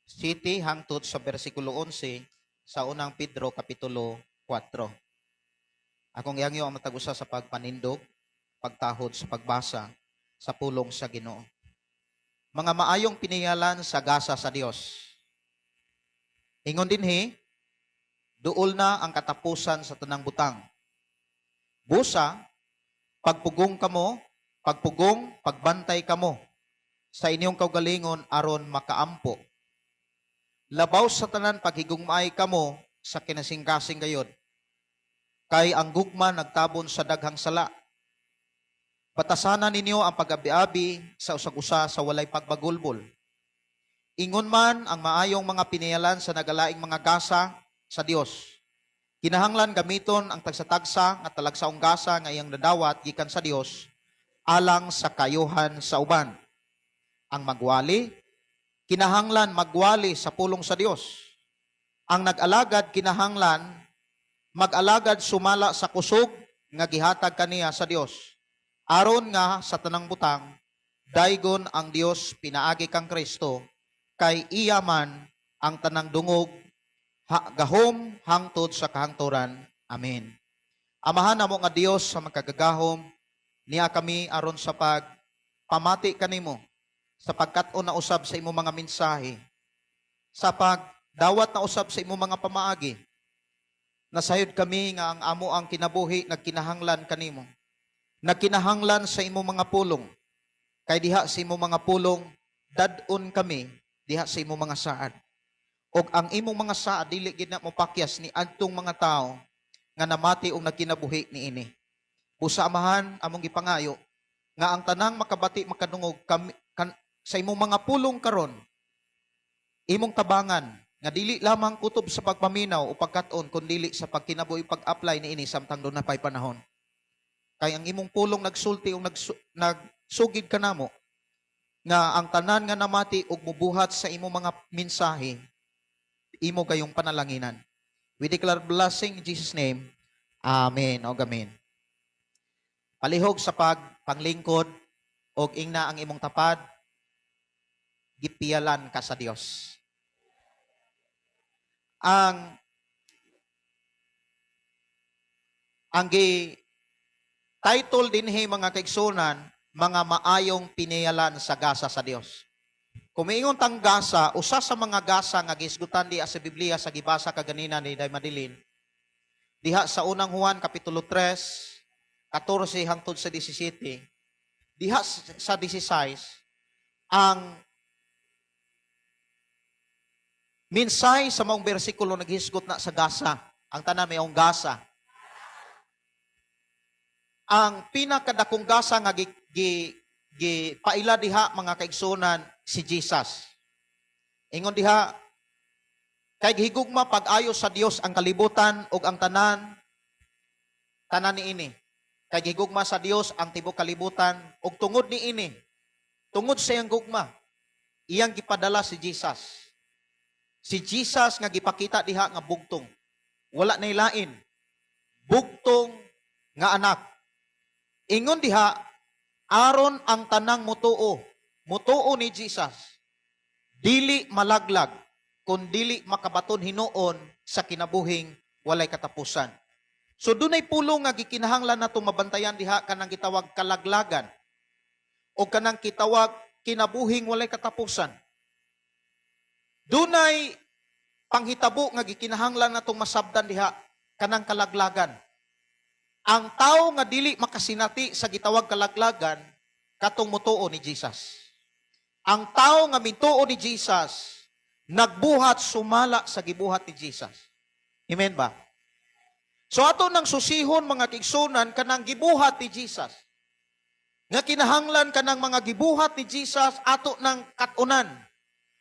7 hangtod sa versikulo 11 sa Unang Pedro, Kapitulo 4. Akong ihangyo ang matag usa sa pagpanindog, pagtahod sa pagbasa sa pulong sa Ginoo. Mga maayong piniyalan sa gasa sa Dios. Ingon dinhi, duol na ang katapusan sa tanang butang. Busa, pagpugong kamo, pagpugong, pagbantay kamo sa inyong kaugalingon aron makaampo. Labaw sa tanan, paghigugmaay kamo sa kinasingkasing gayod. Kay ang gugma nagtabon sa daghang sala. Batasanan ninyo ang pag-abi-abi sa usag-usa sa walay pagbagulbol. Ingon man ang maayong mga piniyalan sa nagalaing mga gasa sa Dios. Kinahanglan gamiton ang tagsa-tagsa nga talagsaong gasa nga iyang nadawat gikan sa Dios alang sa kayuhan sa uban. Ang magwali, kinahanglan magwali sa pulong sa Dios. Ang nag-alagad, kinahanglan mag-alagad sumala sa kusog nga gihatag kaniya sa Dios. Aron nga sa tanang butang daygon ang Dios pinaagi kang Kristo, kay iya man ang tanang dungog, gahom hangtod sa kahangturan. Amen. Amahan namo nga Dios sa makagagahom, niya kami aron sa pag pamati kanimo, sa pagkat-on na usab sa imong mga mensahe, sa pagdawat na usab sa imong mga pamaagi. Nasayod kami nga ang amo ang kinabuhi nagkinahanglan kanimo, nagkinahanglan sa imong mga pulong, kay diha sa imong mga pulong dad-on kami, diha sa imong mga saad, og ang imong mga saad dili gid na mopakyas ni adtong mga tawo nga namati og nagkinabuhi niini. Busa, Amahan, among gipangayo nga ang tanang makabati, makadungog kami sa imong mga pulong karon, imong tabangan nga dili lamang kutob sa pagpaminaw o pagkat-on, kundili sa pagkinabuhi, pag-apply niini samtang duna pay panahon. Kay ang imong pulong nagsulti o nagsugid kanamo nga ang tanan nga namati og mubuhat sa imong mga mensahe, imo kayong panalanginan. We declare blessing in Jesus' name. Amen. O amen. Palihog sa pagpanglingkod og ingna ang imong tapad, gipiyalan ka sa Dios. Ang gi title dinhi, mga kaigsunan, mga maayong piniyalan sa gasa sa Dios. Kung miingon tang gasa, usa sa mga gasa nga gisgutan diha sa Biblia sa gibasa kaganina ni Day Madeline, diha sa Unang Juan kapitulo 3, 14 hangtod sa 17, diha sa 16, ang minsay sa maong bersikulo naghisgot na sa gasa. Ang tanan, mayong gasa. Ang pinakadakong gasa nga gi paila diha, mga kaigsunan, si Jesus. Ingon diha, kay gihigugma pag-ayo sa Dios ang kalibutan ug ang tanan tanan niini. Kay gihigugma sa Dios ang tibuok kalibutan ug tungod niini, tungod sa iyang gugma, iyang gipadala si Jesus. Si Jesus nga gipakita diha nga bugtong. Wala nay lain. Bugtong nga anak. Ingon diha, aron ang tanang mutuo, mutuo ni Jesus, dili malaglag, kun dili makabaton hinuon sa kinabuhing walay katapusan. So dunay pulong nga gikinahanglan nato mabantayan diha, kanang gitawag kalaglagan o kanang kitawag kinabuhing walay katapusan. Dunay panghitabo nga gikinahanglan natong masabdan diha, kanang kalaglagan. Ang tao nga dili makasinati sa gitawag kalaglagan, katong mutuo ni Jesus. Ang tao nga mituo ni Jesus, nagbuhat sumala sa gibuhat ni Jesus. Amen ba? So ato nang susihon, mga kaigsunan, kanang gibuhat ni Jesus. Nga kinahanglan kanang mga gibuhat ni Jesus ato ng kat-unan.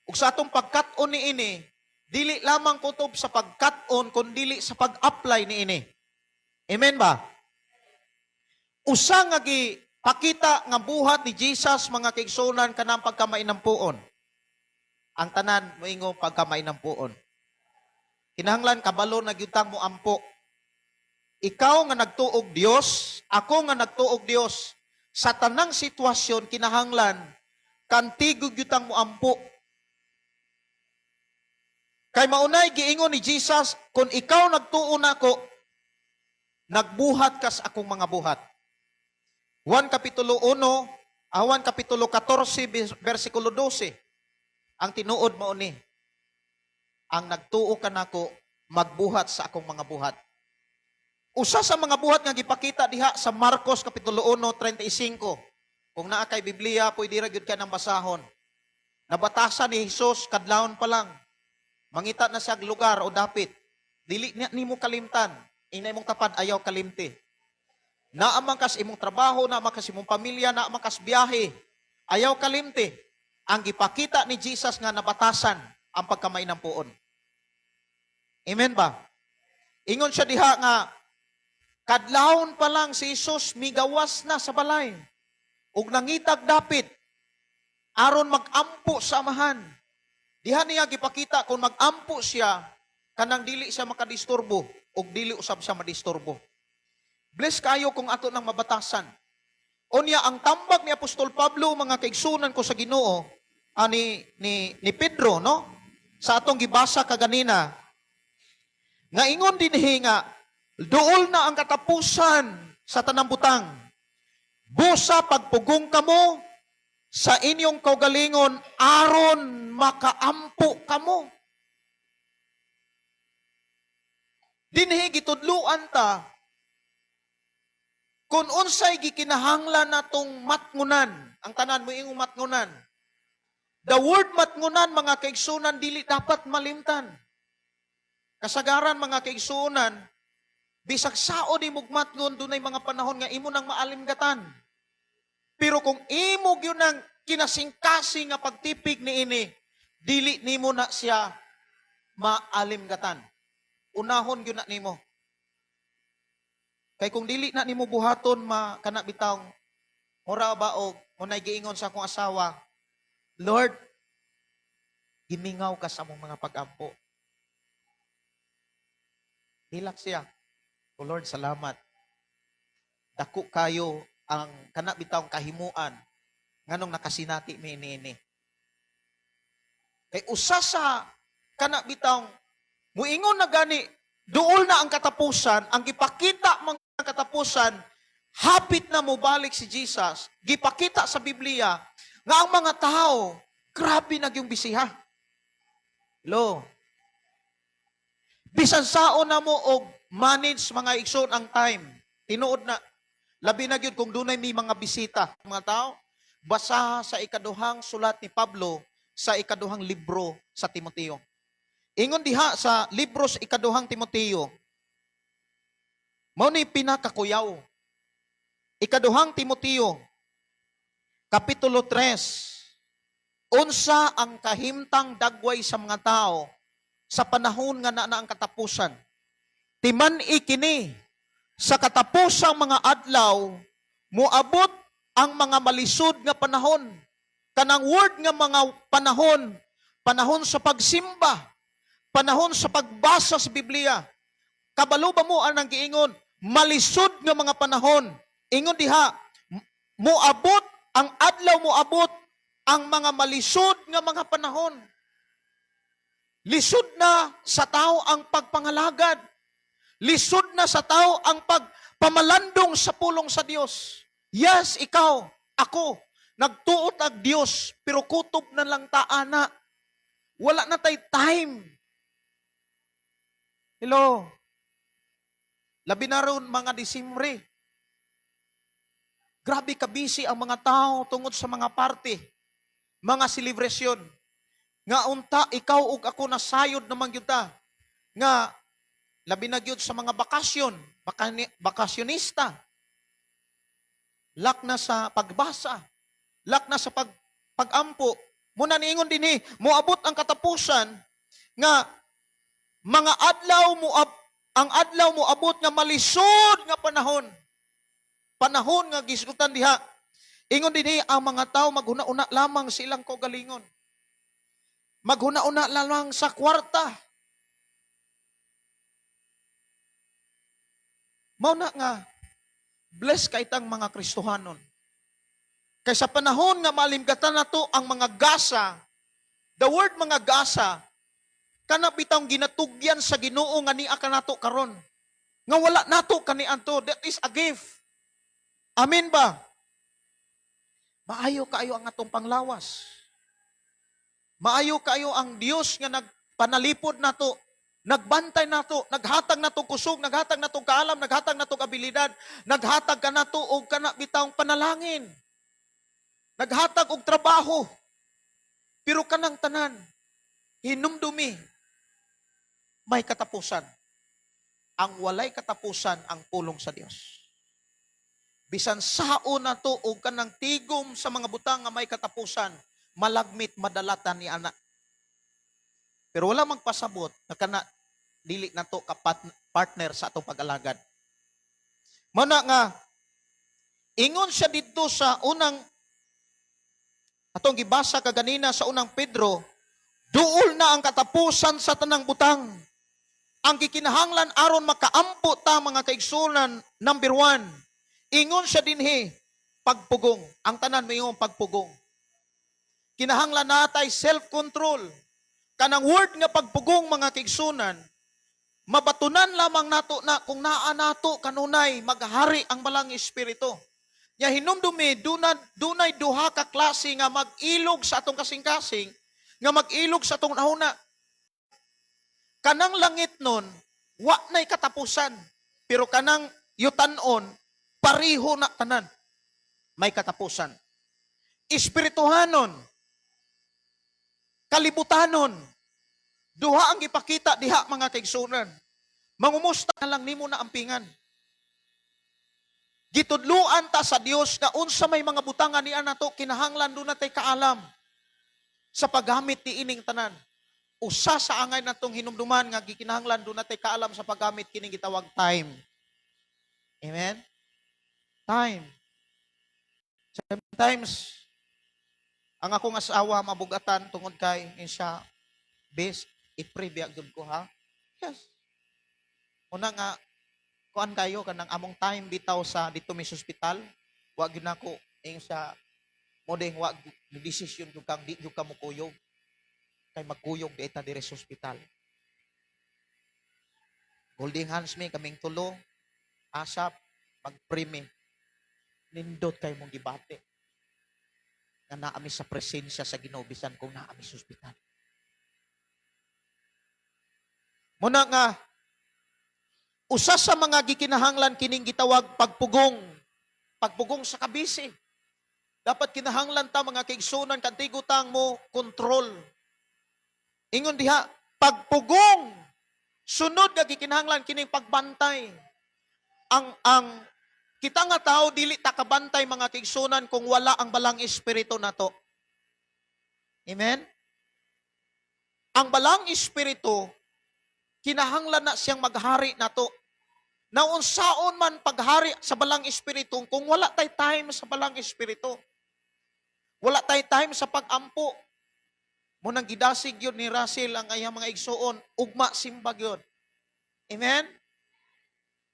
Ug sa atong pagkat-on niini, dili lamang kutob sa pagkat-on kun dili sa pag-apply niini. Amen ba? Usa nga gipakita nga buhat ni Jesus, mga kaigsuonan, kanang pagkamainampuon. Ang tanan moingon, "Pagkamainampuon." Kinahanglan kabalo na gyud tang moampo. Ikaw nga nagtuog Dios, ako nga nagtuog Dios, sa tanang sitwasyon kinahanglan kantigo gyud tang moampo. Kay maunay giingon ni Jesus, "Kung ikaw nagtuo nako, nagbuhat kas akong mga buhat." 1 Kapitulo 1, 1 Kapitulo 14, versikulo 12. Ang tinuod mao ni, ang nagtuo kanako magbuhat sa akong mga buhat. Usa sa mga buhat nga gipakita diha sa Marcos Kapitulo 1, 35. Kung naa kay Biblia, pwede ra gyud ka nang basahon. Nabatasan ni Jesus kadlawon pa lang. Mangita na siya og lugar o dapit. Dili niya nimo kalimtan. Ingna imong tapad, "Ayaw kalimti." Naa man kas imong trabaho, naa man kas imong pamilya, naa man kas biyahe. Ayaw kalimti. Ang gipakita ni Jesus nga nabatasan ang pagkamainampuon. Amen ba? Ingon siya diha nga kadlawon pa lang si Jesus migawas na sa balay ug nangitag dapit aron magampo sa Amahan. Diha niya gipakita kung magampo siya kanang dili siya makadisturbo ug dili usab siya madisturbo. Bless kayo kung ato nang mabatasan. Unya ang tambag ni Apostol Pablo, mga kaigsunan ko sa Ginoo, ni Pedro, no? Sa atong gibasa kaganina nga ingon dinhi nga duol na ang katapusan sa tanang butang. Busa pagpugong kamo sa inyong kaugalingon aron makaampo kamo. Dinhi gitudluan ta kung unsay gikinahanglan natong matngunan. Ang tanan mo ingong, "Matngunan." The word matngunan, mga kaigsunan, dili dapat malimtan. Kasagaran, mga kaigsunan, bisag sao nimog matngon, dunay mga panahon nga imo nang maalimgatan. Pero kung imo gyud nang kinasingkasing nga pagtipig niini, dili nimo na siya maalimgatan. Unahon gyud na nimo. Kay kung dili na nimo buhaton, ma kana bitawng mura ba og munay giingon sa akong asawa, "Lord, gimingaw ka sa among mga pag-ampo." Hilak siya. "Oh Lord, salamat." Dako kayo ang kana bitawng kahimuan nganong nakasinati mi niini. Kay usa sa kana bitawng muingon na gani duol na ang katapusan, ang gipakita mga katapusan, hapit na mobalik si Jesus, gipakita sa Biblia nga ang mga tao grabe na gyung bisiha. Hello. Bisan saon na mo og manage, mga igsoon, ang time. Tinuod na, labi na gyud kung dunay may mga bisita mga tao. Basaha sa ikaduhang sulat ni Pablo sa ikaduhang libro sa Timoteo. Ingon diha sa libro sa ikaduhang Timoteo, mao ni pinakakuyaw. Ikaduhang Timoteo, Kapitulo 3, unsa ang kahimtang dagway sa mga tao sa panahon nga naa na ang katapusan. Timan-i kini, sa katapusang mga adlaw, moabot ang mga malisod nga panahon. Kanang word nga mga panahon, panahon sa pagsimba, panahon sa pagbasa sa Biblia. Kabalo ba mo anang giingon? Malisod nga mga panahon. Ingon diha, moabot ang adlaw, moabot ang mga malisod nga mga panahon. Lisod na sa tao ang pagpangalagad. Lisod na sa tao ang pagpamalandong sa pulong sa Dios. Yes, ikaw, ako, nagtuot ag Dios, pero kutob na lang ta ana. Wala na tay time. Hello. Labi na ron mga Disyembre. Grabe ka busy ang mga tao tungod sa mga party, mga selebrasyon. Nga unta ikaw ug ako nasayod naman gyud ta. Nga labi na gyud sa mga bakasyon, bakasyonista. Lack na sa pagbasa. Lack na sa pagampo. Muna niingon dinhi, moabot ang katapusan nga mga adlaw mo ang adlaw moabot nga malisod nga panahon. Panahon nga gisgutan diha. Ingon dinhi, ang mga tao maghuna-una lamang silang kaugalingon. Maghuna-una lamang sa kwarta. Mao na nga bless kay tang mga Kristohanon. Kay sa panahon nga malimgatan nato ang mga gasa, the word mga gasa, kana bitawng ginatugyan sa Ginoo nga niya kanato karon. Nga wala nato kaniadto, that is a gift. Amen ba? Maayo kaayo ang atong panglawas. Maayo kaayo ang Dios nga nagpanalipod nato, nagbantay nato, naghatag nato kusog, naghatag nato kaalam, naghatag nato abilidad, naghatag kanato og kana bitawng panalangin. Naghatag og trabaho. Pero kanang tanan, hinumdumi, may katapusan. Ang walay katapusan ang pulong sa Dios. Bisan sao nato og kanang tigom sa mga butang nga may katapusan, malagmit madalatan ni ana. Pero wala magpasabot na kana dili nato ka partner sa atong pag-alagad. Mana nga ingon siya didto sa unang atong gibasa kaganina sa Unang Pedro, duol na ang katapusan sa tanang butang. Ang gikinahanglan aron makaampo ta, mga kaigsunan, number 1, ingon siya dinhi, pagpugong. Ang tanan moingon, "Pagpugong." Kinahanglan natay self-control. Kanang word nga pagpugong, mga kaigsunan, mabatunan lamang nato na kung naa nato kanunay maghari ang Balang Espiritu. Nya hinumdumi, dunay duha ka klase nga mag-ilog sa atong kasing-kasing, nga mag-ilog sa atong nahuna. Kanang langit nun, wa na'y katapusan. Pero kanang yutanon, pariho na tanan. May katapusan. Espirituhanon, kalibutanon, duha ang ipakita diha, mga kaigsunan. Mangumusta na lang nimo na ampingan. Gitudluan ta sa Dios nga unsa may mga butangan niya nato kinahanglan duna tay kaalam sa paggamit ni ining tanan. Usa sa angay natong hinumduman nga gikinahanglan duna tay kaalam sa paggamit kining gitawag time. Amen? Time. Sometimes ang akong asawa mabugatan tungod kay siya, "Bes, i-pray biya gyud ko ha." Yes. Una nga kuan kayo kanang among time bitaw sa dito mi sa ospital, wa gyud nako ing sa mo ding wa ni desisyon gyud kang di gyud ka mokuyog kay magkuyog di ta dire sa ospital. Holding hands mi kaming tulo, asap magpray mi. Nindot kay mong gibati nga naa mi sa presensya sa Ginoo bisan kung naa mi sa ospital. Muna nga usa sa mga gikinahanglan kining gitawag pagpugong. Pagpugong sa kabisi. Dapat kinahanglan ta, mga kaigsunan, kantigo tang mo kontrol. Ingon diha, pagpugong. Sunod nga gikinahanglan kining pagbantay. Ang kita nga tao dili ta kabantay, mga kaigsunan, kung wala ang Balang Espiritu nato. Amen? Ang Balang Espiritu kinahanglan na siyang maghari nato. Naunsaon man paghari sa Balang Espiritu kung wala tay time sa Balang Espiritu? Wala tay time sa pag-ampo. Mo nang gidasig yun ni Russell ang ayang mga igsuon, ugma simbag yun. Amen?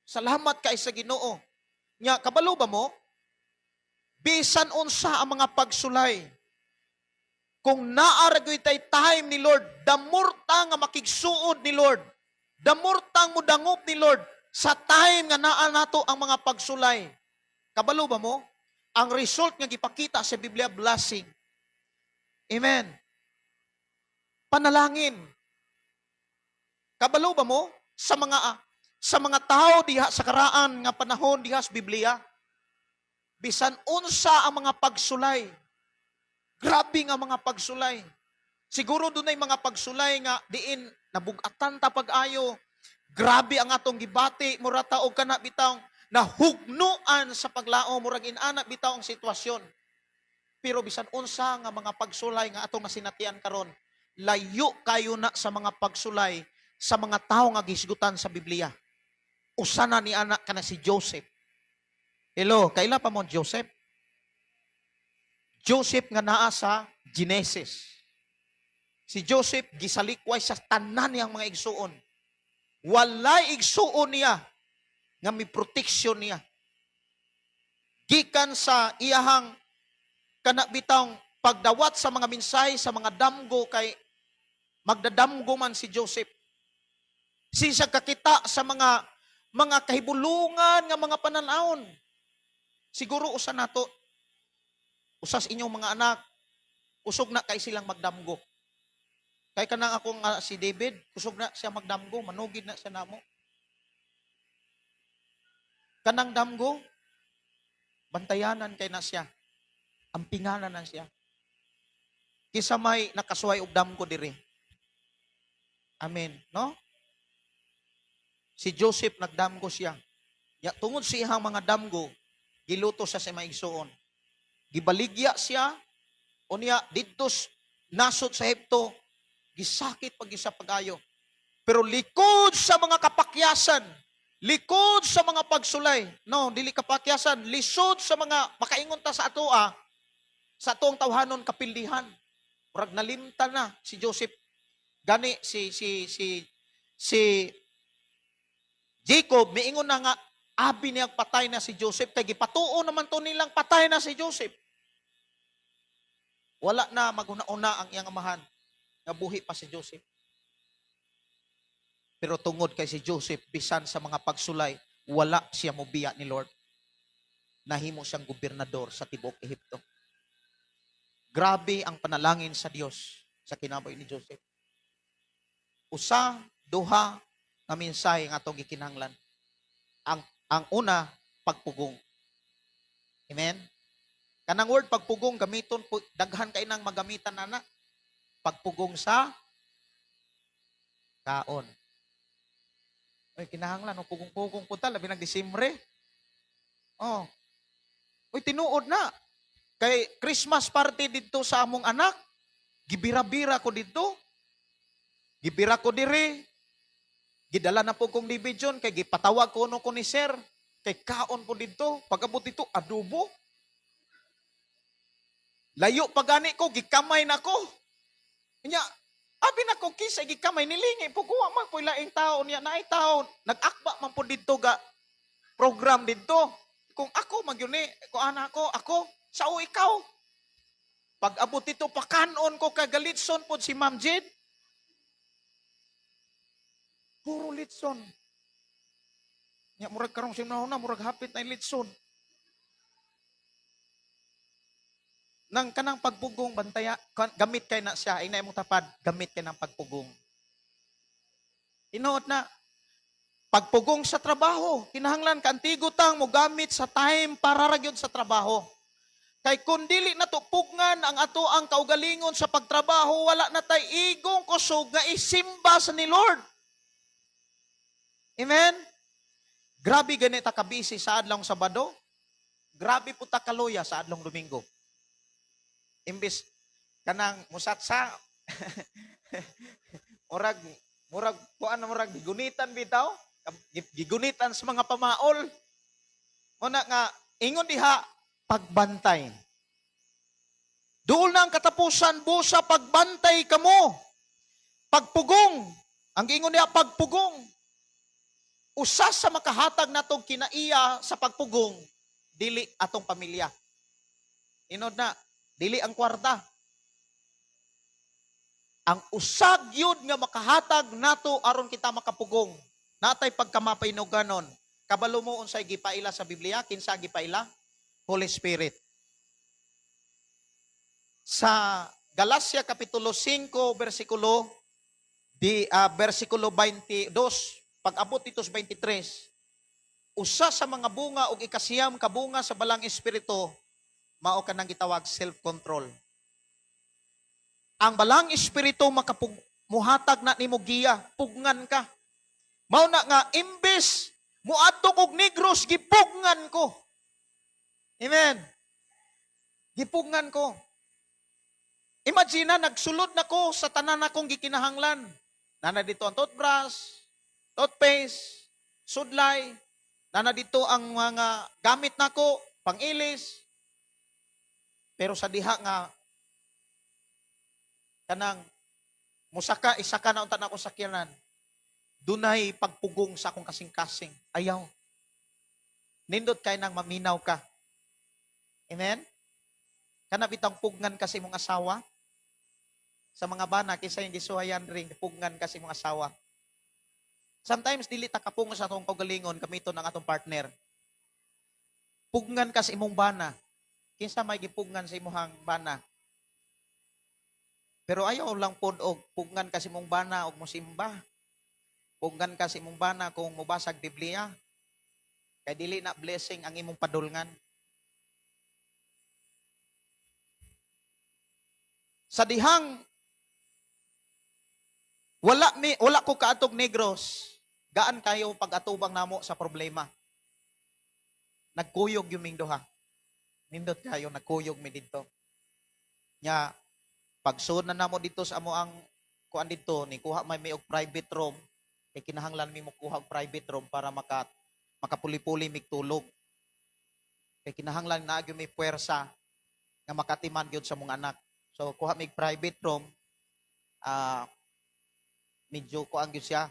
Salamat kay sa Ginoo. Nya kabalo ba mo? Bisan unsa ang mga pagsulay, kung naa ra gyud tay time ni Lord, the more ta nga makigsuod ni Lord, the more tang mudangop ni Lord sa time nga naa nato ang mga pagsulay. Kabalo ba mo? Ang result nga gipakita sa Biblia, blessing. Amen. Panalangin. Kabalo ba mo sa mga tao diha sa karaan nga panahon diha sa Biblia? Bisan unsa ang mga pagsulay. Grabe nga mga pagsulay. Siguro dunay mga pagsulay nga diin nabugatan ta pag-ayo. Grabe ang atong gibati, mura ta og kana bitawng Nahugnuan sa paglaom, murag inana bitaw ang sitwasyon. Pero bisan unsa nga mga pagsulay nga atong nasinatian karon, layo kayo na sa mga pagsulay sa mga tawo nga gisgutan sa Biblia. Usa na ni ana kana si Joseph. Hello, kaila pa mo Joseph? Joseph nga naa sa Genesis. Si Joseph gisalikway sa tanan niyang mga igsuon. Walay igsuon niya nga may protection niya. Gikan sa iyahang kana bitawng pagdawat sa mga mensahe sa mga damgo, kay magdadamgo man si Joseph. Siya kakita sa mga kahibulungan nga mga pananawon. Siguro usa nato, usas inyong mga anak, kusog na kay silang magdamgo. Kay kanang ako nga si David, kusog na siya magdamgo, manugid na siya namo. Kanang damgo, bantayanan kay na siya. Ampinganan na siya. Kisa may nakasuway og damgo diri. Amen, no? Si Joseph, nagdamgo siya. Ya, tungod sa iyang mga damgo, giluto siya sa mga igsuon. Gibaligya siya, unya didto nasod sa Ehipto, gisakit pag isa pag-ayo. Pero likod sa mga kapakyasan, likod sa mga pagsulay, no, dili kapakyasan, lisod sa mga makaingon ta sa atoa, sa atong tawhanon kapildihan. Murag nalimtan na si Joseph. Gani si si si si Jacob miingon na nga abi niyang patay na si Joseph kay gipatuo naman to nilang patay na si Joseph. Wala na maghuna-una ang iyang amahan nga buhi pa si Joseph. Pero tungod kay si Joseph, bisan sa mga pagsulay, wala siya mobiya ni Lord. Nahimo siyang gobernador sa tibuok Ehipto. Grabe ang panalangin sa Dios sa kinabuhi ni Joseph. Usa, duha nga mensahe nga atong gikinahanglan. Ang una, pagpugong. Amen. Kanang word pagpugong, gamiton po, daghan kay nang magamitan ana. Pagpugong sa kaon. Oy, kinahanglan no pugong-pugong po ta, labi nag Disyembre. Oh. Uy, tinuod na. Kay Christmas party didto sa among anak. Gibira-bira ko didto. Gibira ko dire. Gidala na po kong division kay gipatawag ko no ko ni sir. Kay kaon po didto. Pag-abot dito, adobo. Layo pa gani ko, gikamay na ko. Nya, abi na ko kisa gikamay, nilingi po ko, man po laing tao niya, naay tao nag-akba man po didto ga program didto. Kung ako magyuni, kung ana ko, ako sao ikaw. Pag abot dito, pakanon ko kay galitson pod si Ma'am Jade. Puro litson. Nya, murag karong simnahon na, murag hapit na litson. Nang kanang pagpugong, bantaya, gamit kay na siya, ay na imong tapad, gamit kay ng pagpugong. Tinuod na, pagpugong sa trabaho, kinahanglan kaantigo tang mo gamit sa time para ra gyud sa trabaho. Kay kung dili na to pugngan ang ato ang kaugalingon sa pagtrabaho, wala na tay igong kusog nga isimba sa ni Lord. Amen? Grabe gani ta kabisi sa adlong Sabado. Grabe po ta kaluya sa adlong Domingo. Imbis kanang musatsa, murag murag kuan, murag gigunitan bitaw, gigunitan sa mga pamaol. Muna nga ingon diha, pagbantay. Duol na ang katapusan, busa pagbantay kamo. Pagpugong. Ang giingon niya, pagpugong. Usa sa makahatag natong kinaiya sa pagpugong, dili atong pamilya. Inod na, dili ang kwarta. Ang usag yun nga makahatag nato aron kita makapugong. Natay pagkamapainuganon. Kabalo mo unsay gipaila sa Biblia? Kinsa gipaila? Holy Spirit. Sa Galacia kapitulo 5 versikulo 22 pag-abot dito sa 23, usa sa mga bunga og ikasiyam ka bunga sa Balang Espiritu mao kanang gitawag self-control. Ang Balang Espiritu muhatag na nimo giya, pugngan ka. Mao na nga imbes Muadto kog Negros, gipugngan ko. Amen. Gipugngan ko. Imagine na, nagsulod na ko sa tanan akong gikinahanglan. Nana dito ang toothbrush, toothpaste, sudlay, nana dito ang mga gamit nako, pangilis. Pero sa diha nga kanang musaka, isaka na unta na akong sakyanan, dunay pagpugong sa akong kasing-kasing. Ayaw. Nindot kay nang maminaw ka. Amen? Kana bitang pugnan kasi imong asawa. Sa mga bana, kinsa yung gisuhayan ring pugnan kasi imong asawa. Sometimes dili ta kapung sa atong kaugalingon gamiton ang atong partner. Pugnan ka sa imong bana. Kinsa may gipugnan sa imong bana? Pero ayaw lang pod og pugnan ka sa imong bana og mosimba. Pugnan ka sa imong bana kung mobasag Biblia. Kay dili na blessing ang imong padulngan. Sa dihang wala ko kaadtog Negros, gaan kayo pag-atubang namo sa problema. Nagkuyog yung ming duha. Nindot kayo, nagkuyog mi didto. Nya pagsud na namo dito sa amo ang kuan didto, ni kuha may mi og private room, kay kinahanglan mi mo kuha og private room para makapuli-puli mig tulog. Kay kinahanglan naa gyud may puwersa nga makatiman gyud sa mong anak. So kuha mig private room, medyo kuan gyud siya,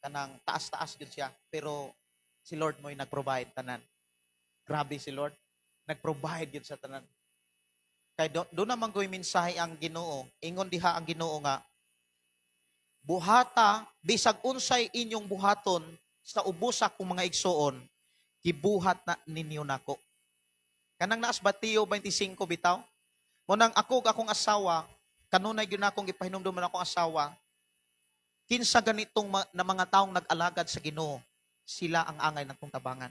kanang taas-taas gyud siya, pero si Lord mo'y nag-provide tanan. Grabe si Lord, nag-provide gyud sa tanan. Kay do naman goy mensahe ang Ginoo, ingon diha ang Ginoo nga buhata bisag unsay inyong buhaton sa ubos akong mga igsuon, gibuhat na ninyo nako. Kanang naas Mateo 25 bitaw. Munang ako ug akong asawa, kanunay gyud akong gipahinumduman akong asawa, kinsa ganitong na mga taong nag-alagad sa Ginoo, sila ang angay natong tabangan.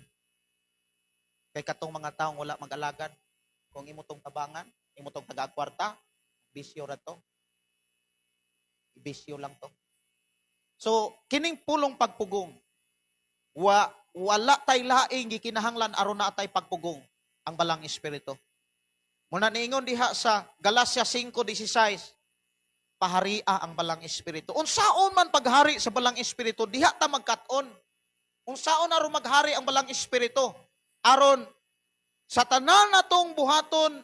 Kay katong mga taong wala mag-alagad, kung imo tong tabangan, imo tong taga-kwarta, bisyo ra to. Bisyo lang to. So, kining pulong pagpugong, wala tay laing gikinahanglan aron naa tay pagpugong ang balang espiritu. Muna niingon diha sa Galatia 5:16, paharia ang balang espiritu. Unsaon man paghari sa balang espiritu, diha ta magkat-on. Unsaon aron maghari ang balang espiritu? Aron sa tanan natong buhaton,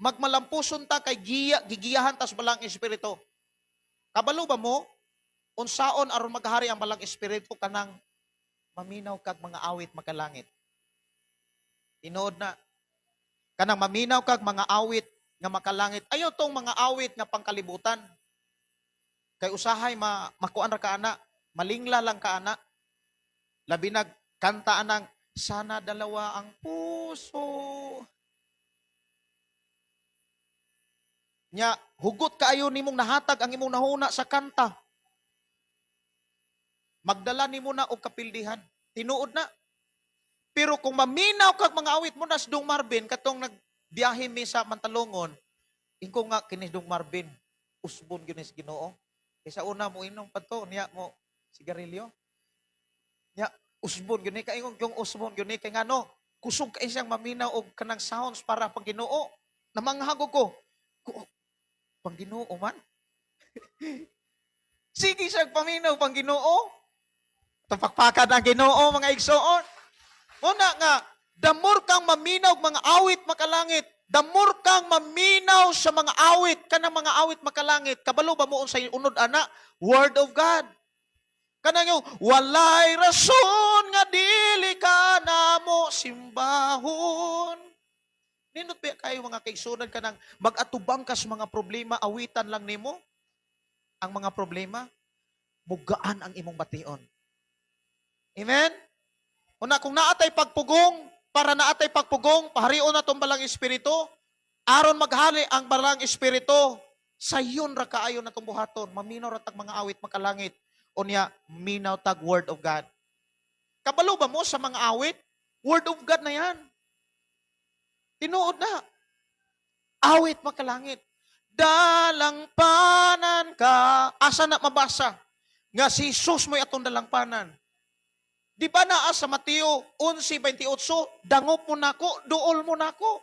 magmalampuson ta kay gigiyahan tas balang espiritu. Kabalo ba mo? Unsaon aron maghari ang balang espiritu kanang maminaw kag mga awit makalangit. Tinuod na. Kanang maminaw kag mga awit nga makalangit. Ayaw tong mga awit nga pangkalibutan. Kay usahay makuan ra ka ana, malingla lang ka ana. Labi nag kanta anang sana dalawa ang puso. Nya hugot kaayo nimong nahatag ang imong nahuna sa kanta. Magdala nimo na og kapildihan. Tinuod na. Pero kung maminaw kag mga awit mo nas Dong Marvin katong nagbiyahe mi sa Mantalongon, ingko nga kini Dong Marvin, usbon gyud ni sa Ginoo. Kaysa una mo inom pa to, niya mo sigarilyo. Niya usbon gyud ni kaingon yung usbon gyud ni kay ngano, kusog kay siyang maminaw og kanang sounds para pang Ginoo. Namanghag ko. Pang Ginoo man. Sige siya paminaw pang Ginoo. Tupakpakan ang Ginoo mga igsoon. Una nga, the more kang maminaw mga awit makalangit, the more kang maminaw sa mga awit, kanang mga awit makalangit, kabalo ba mo unsay unod ana? Word of God. Kanang yung, walay rason nga dili ka namo simbahon. Nindot ba kayo mga kaigsunan kanang mag-atubang ka sa mga problema, awitan lang nimo ang mga problema, mugaan ang imong bation. Amen? Una, kung naatay pagpugong, para naatay pagpugong, paharion na tong balang espiritu, aron maghari ang balang espiritu, sayon ra kaayo na tong buhaton, maminaw ra tag mga awit makalangit, unya minaw tag word of God. Kabalo ba mo sa mga awit? Word of God na yan. Tinuod na. Awit makalangit. Dalangpanan ka. Asa na mabasa? Nga si Jesus mo'y atong dalangpanan. Di ba naa sa Mateo 11:28, "Dangop mo nako, duol mo nako"?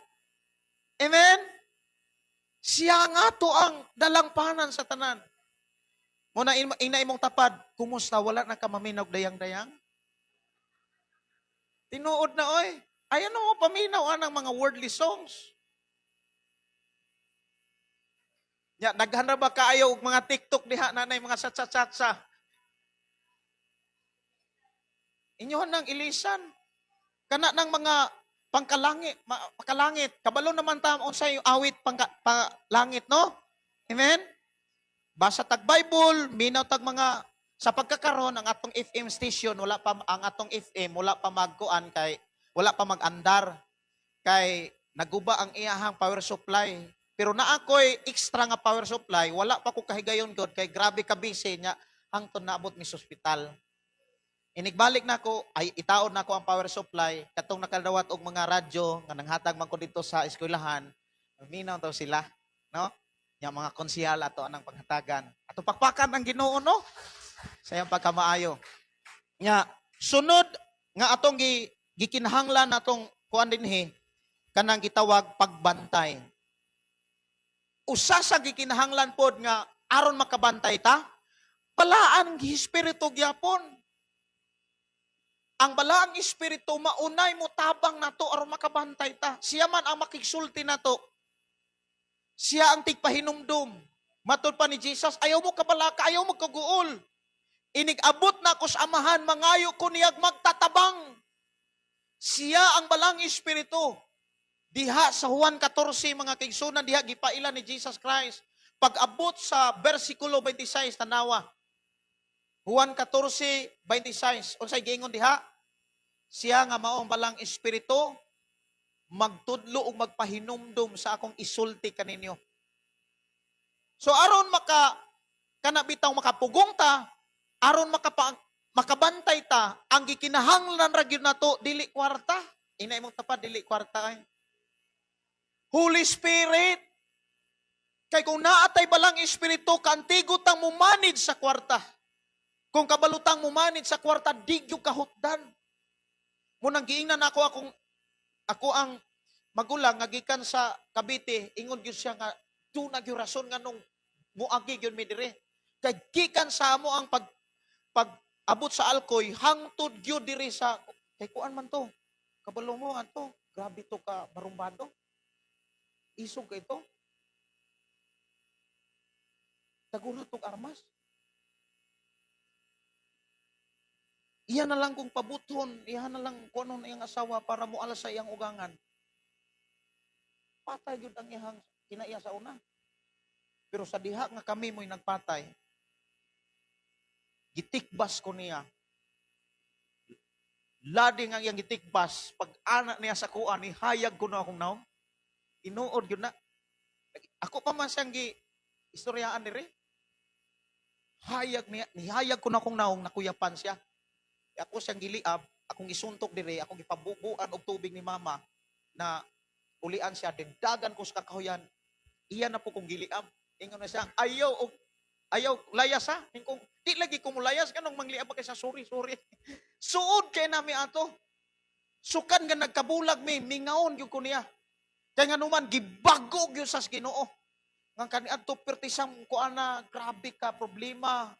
Amen? Siya nga to ang dalangpanan sa tanan. Muna ina imong tapad, "Kumusta, wala na ka maminaw dayang-dayang?" Tinuod na oy. Ayaw na mo paminaw anang mga worldly songs. Ya, daghan ra ba kaayo og mga TikTok diha nanay mga satsa-satsa? Inyohan nang ilisan. Kana ng mga pangkalangit, pangkalangit. Kabalo naman ta unsay awit pangka, palangit, no? Amen? Basa tag Bible, minaw tag mga sa pagkakaron ang atong FM station, wala pa ang atong FM, wala pa magkuan kay wala pa mag-andar kay naguba ang iyahang power supply. Pero naa ko'y extra nga power supply, wala pa ko kahigayon gud kay grabe ka busy nya hangtod naabot mi sa ospital. Inigbalik na ko, ay itaon na ko ang power supply, katong nakadawat og mga radyo nga nanghatag man ko dito sa eskwelahan, minaw daw sila, no? Nya mga konsihal ato anang panghatagan. Ato pakpakan ang Ginoo, no? Sa iyang pagkamaayo. Nya sunod nga atong gikinahanglan natong kuan dinhi kanang gitawag pagbantay. Usa sa gikinahanglan pod nga aron makabantay ta, balaan espiritu gyapon. Ang balaang espiritu maunay mo tabang nato aron makabantay ta. Siya man ang makigsulti nato. Siya ang tigpahinumdum. Matud pa ni Jesus, "Ayaw mo kabalaka, ayaw mo kaguol. Inig-abot na ako sa Amahan, mangayo ko niyag magtatabang." Siya ang balang espiritu. Diha sa Juan 14, mga kaigsunan, diha gipaila ni Jesus Christ. Pag-abot sa versikulo 26, tanawa. Juan 14:26. Unsay giingon diha? "Siya nga maong balang espiritu magtudlo ug magpahinumdum sa akong isulti kaninyo." So aron maka kana bitaw makapugong ta, aron makabantay ta, ang gikinahanglan ra gyud nato dili kwarta. Ina imong tapad, "Dili kwarta ay. Holy Spirit." Kay kung naatay balang espiritu, kaantigo tang mumanage sa kwarta. Kung kabalutang mumanage sa kwarta, di gyud kahutdan. Munang giingnan ako akong ako ang magulang nga gikan sa Cavite, ingon gyud siya nga duna gyud rason nganong muagi gyud mi dire. Kay gikan sa amo ang pag pag abot sa Alcoy hangtod gyud diri sa kay kuan man to. Kabalo mo anto, grabe to ka barumbado. Isog kay to. Taguro tong armas. Iya na lang kung pabuton, iya na lang kung ano na iyang asawa para moala sa iyang ugangan. Patay gyud ang iyang kinaiya sa una. Pero sa diha nga kami mo'y nagpatay, gitikbas ko niya. Lading ang iyang gitikbas, pag ana niya sa kuan, nihayag ko na akong naong. Inuod yun na. Ako pa man siyang gi istoryaan dire. Hayag niya, nihayag ko na akong naong, nakuyapan siya. Ako siyang giliab, akong isuntok dire, akong gipabubuan og tubig ni mama na ulian siya, dindagan ko sa kakahuyan, iya na po kong giliab. Ingon na siya, "Ayaw, og, ayaw, layas ha." Ingkong, "Di lagi ko mulayas, kanong mangliab pa kaysa sorry, sorry." Suod kay nami ato. Sukan nga nagkabulag mi, mingaon gyud ko niya. Kay nga numan, gibago gyud sa Ginoo. Nga kaniadto pertisang kuana, grabe ka problema.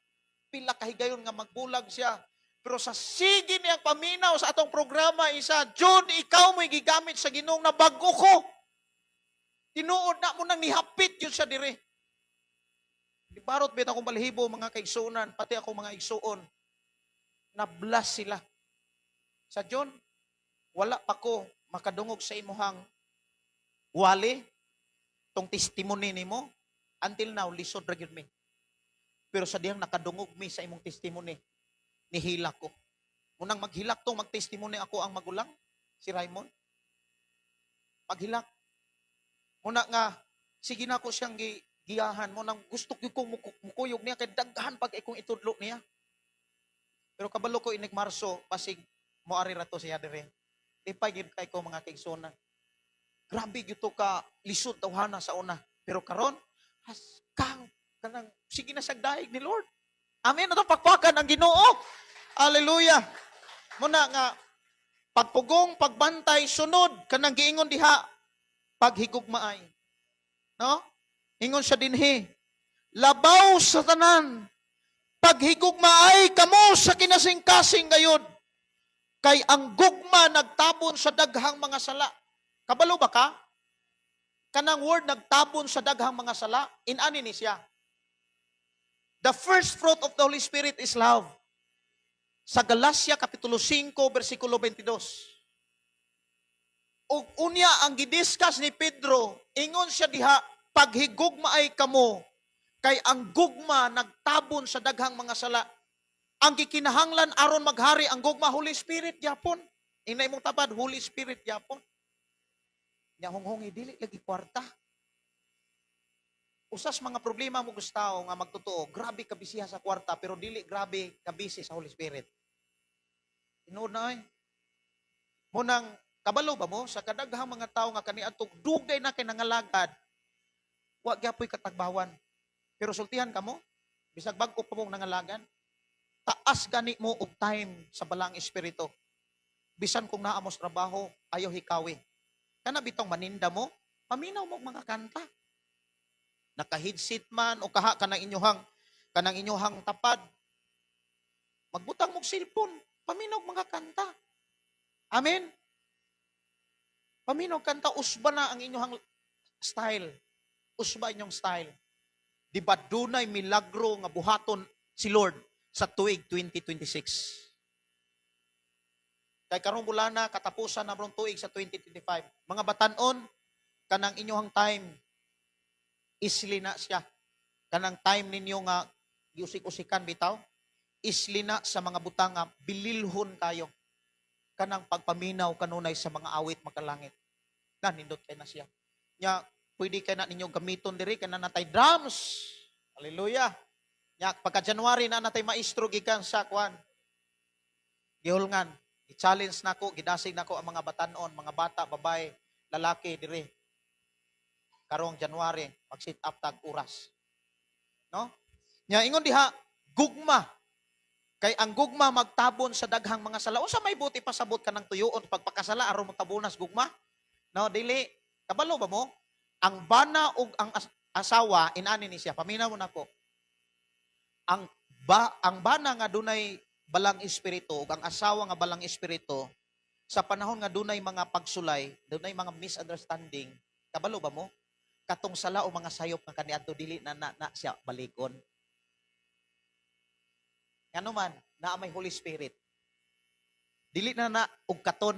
Pila kahigayon nga magbulag siya. Pero sa sige niyang paminaw sa atong programa isa, "John, ikaw mo'y gigamit sa Ginoong nabago ko." Tinuod na mo nang nihapit yun siya dire. Di barot bit akong balahibo, mga kaigsuonan, pati ako mga igsuon. Na-bless sila. Sa John, wala pa ko makadungog sa imuhang wali, tong testimony nimo, until now, lisod ra gyud mi. Pero sa dihang nakadungog mi sa imong testimony, nihilak ko. Unang maghilak tong magtestimony ako ang magulang, si Raymond. Maghilak. Muna nga, sige na ko siyang giyahan mo nang gusto gyud kong mukuyog niya kay daghan pag ikong itudlo niya. Pero kabalo ko inig Marso, pasig moari ra to siya dire. Di pa gyud kay ko, mga kaigsuonan. Grabe gyud to ka lisod tawhana sa una. Pero karon haskang kanang sige na siyang daig ni Lord. Amen. Ato pakpakan ang Ginoo. Hallelujah. Muna nga pagpugong, pagbantay, sunod kanang giingon diha, paghigugmaay. No? Ingon siya dinhi. Labaw sa tanan, paghigugmaay kamo sa kinasingkasing gayod. Kay ang gugma nagtabon sa daghang mga sala. Kabalo ba ka? Kanang word "nagtabon sa daghang mga sala," inani ni siya. The first fruit of the Holy Spirit is love. Sa Galacia Kapitulo 5, versikulo 22. Ug unya ang gidiscuss ni Pedro, ingon siya diha, "Paghigugmaay kamo kay ang gugma nagtabon sa daghang mga sala." Ang gikinahanglan aron maghari ang gugma, Holy Spirit gyapon. Ingna imong tabad, Holy Spirit gyapon. Nya hunghungi, dili lagi kwarta. Usas mga problema mo gustaw nga magtotoo, grabe ka bisiha sa kwarta pero dili grabe ka busy sa Holy Spirit. Tinuod na ay. Munang kabalo ba mo sa kadaghang mga tawo nga kaniadtong dugay na kay nangalagad, wa gyapoy katagbawan. Pero sultihan kamo, bisag bag-o pa mong nangalagan, taas gani mo og time sa Balaang Espiritu. Bisan kung naa mo sa trabaho, ayaw hikawi. Kana bitong maninda mo, paminaw mo og mga kanta. Naka-headset man o kaha kanang inyohang tapad. Magbutang mo og cellphone, paminaw og mga kanta. Amen. Paminaw kanta, usba na ang inyohang style. Usba inyong style. Di ba dunay milagro nga buhaton si Lord sa tuig 2026? Kay karong bulana, katapusan na rong tuig sa 2025. Mga batanon, kanang inyohang time, isli na siya. Kanang time ninyo nga giusik-usikan bitaw, isli na sa mga butang nga bililhon kayo. Kanang pagpaminaw kanunay sa mga awit makalangit. Na nindot kay na siya. Nya pwede kay na ninyo gamiton diri kana natay drums. Hallelujah. Nya pagka January na natay maestro gikan sa kwan. Gihulngan. I-challenge nako, gidasig nako ang mga batanon, mga bata, babae, lalaki diri. Karong January, mag-sit up tag oras. No? Nya ingon diha, gugma. Kay ang gugma magtabon sa daghang mga sala. Unsa may buti pasabot ka ng tuyuon pagpakasala aron mo tabunas gugma? No, dili. Kabalo ba mo? Ang bana ug ang asawa inani ni siya. Paminaw mo nako. Ang bana nga dunay Balang Espiritu ug ang asawa nga Balang Espiritu, sa panahon nga dunay mga pagsulay, dunay mga misunderstanding, kabalo ba mo? Katong sala o mga sayop nga kaniadto, dili na na, na siya balikon. Ngano man, naa may Holy Spirit. Dili na na og katon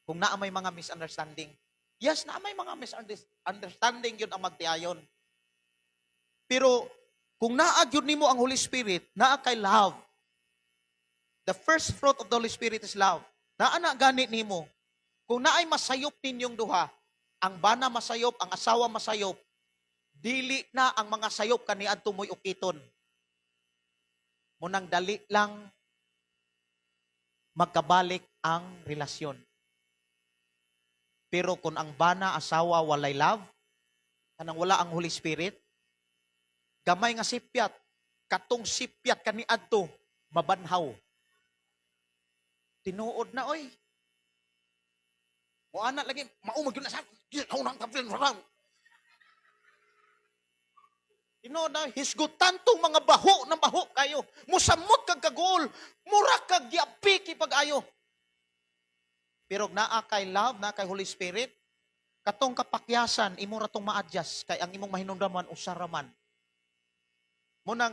kung naa may mga misunderstanding. Yes, naa may mga misunderstanding, yun ang magtiayon. Pero kung naa gyud nimo ang Holy Spirit, naa kay love. The first fruit of the Holy Spirit is love. Naa na gani nimo. Kung naay masayop ninyong duha, ang bana masayop, ang asawa masayop, dili na ang mga sayop kaniadto mo'y ukiton. Munang dali lang magkabalik ang relasyon. Pero kung ang bana, asawa, walay love, kanang wala ang Holy Spirit, gamay nga sipyat, katong sipyat kaniadto, mabanhaw. Tinuod na oy. Mo ana lagi, maumag yun na sa tinuod na, hisgutan tong mga baho ng baho kayo. Musamot kag kaguol, mura kag giapiki pag-ayo. Pero naa kay love, naa kay Holy Spirit, katong kapakyasan, imo ra tong ma-adjust kay ang imong mahinumdaman usa ra man. Munang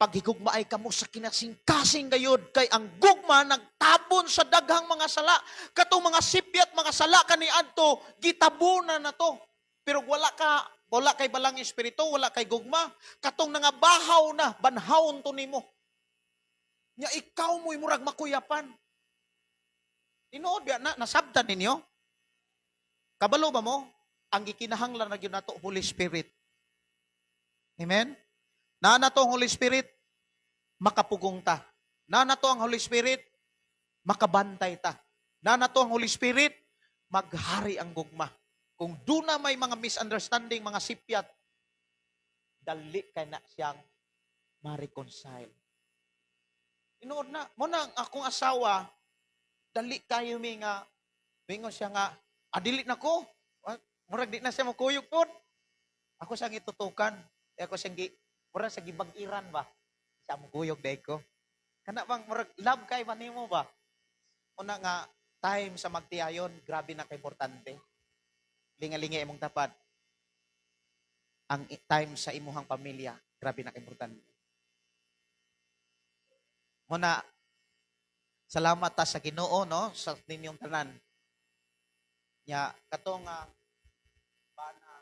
paghigugmaay kamo sa kinasingkasing gayod kay ang gugma nagtabon sa daghang mga sala. Katong mga sipyat, mga sala kaniadto, gitabunan na to. Pero wala kay Balang Espiritu, wala kay gugma, katong nangabahaw na, banhawon to nimo. Nya ikaw mo'y murag makuyapan. Tinuod biya na, nasabtan ninyo? Kabalo ba mo? Ang gikinahanglan na gyud nato, Holy Spirit. Amen? Naa nato ang Holy Spirit, makapugong ta. Naa nato ang Holy Spirit, makabantay ta. Naa nato ang Holy Spirit, maghari ang gugma. Kung duna may mga misunderstanding, mga sipyat, dali kay na siyang ma-reconcile. Tinuod na, mo na ang akong asawa, Dali kayo mi nga mingon siya nga adili na ko. Ah, murag di na siya mokuyog pod. Ako siyang itutukan. Eh, ako siyang gi murag sa gibag-iran ba. Siya mokuyog dai ko. Kana bang murag love kay ba nimo ba? Una nga time sa magtiayon, grabe na kay importante. Lingalinga imong tapad. Ang time sa imuhang pamilya, grabe na kay importante. Muna, salamat ta sa Ginoo, no, sa ninyong tanan. Nya kato nga bana.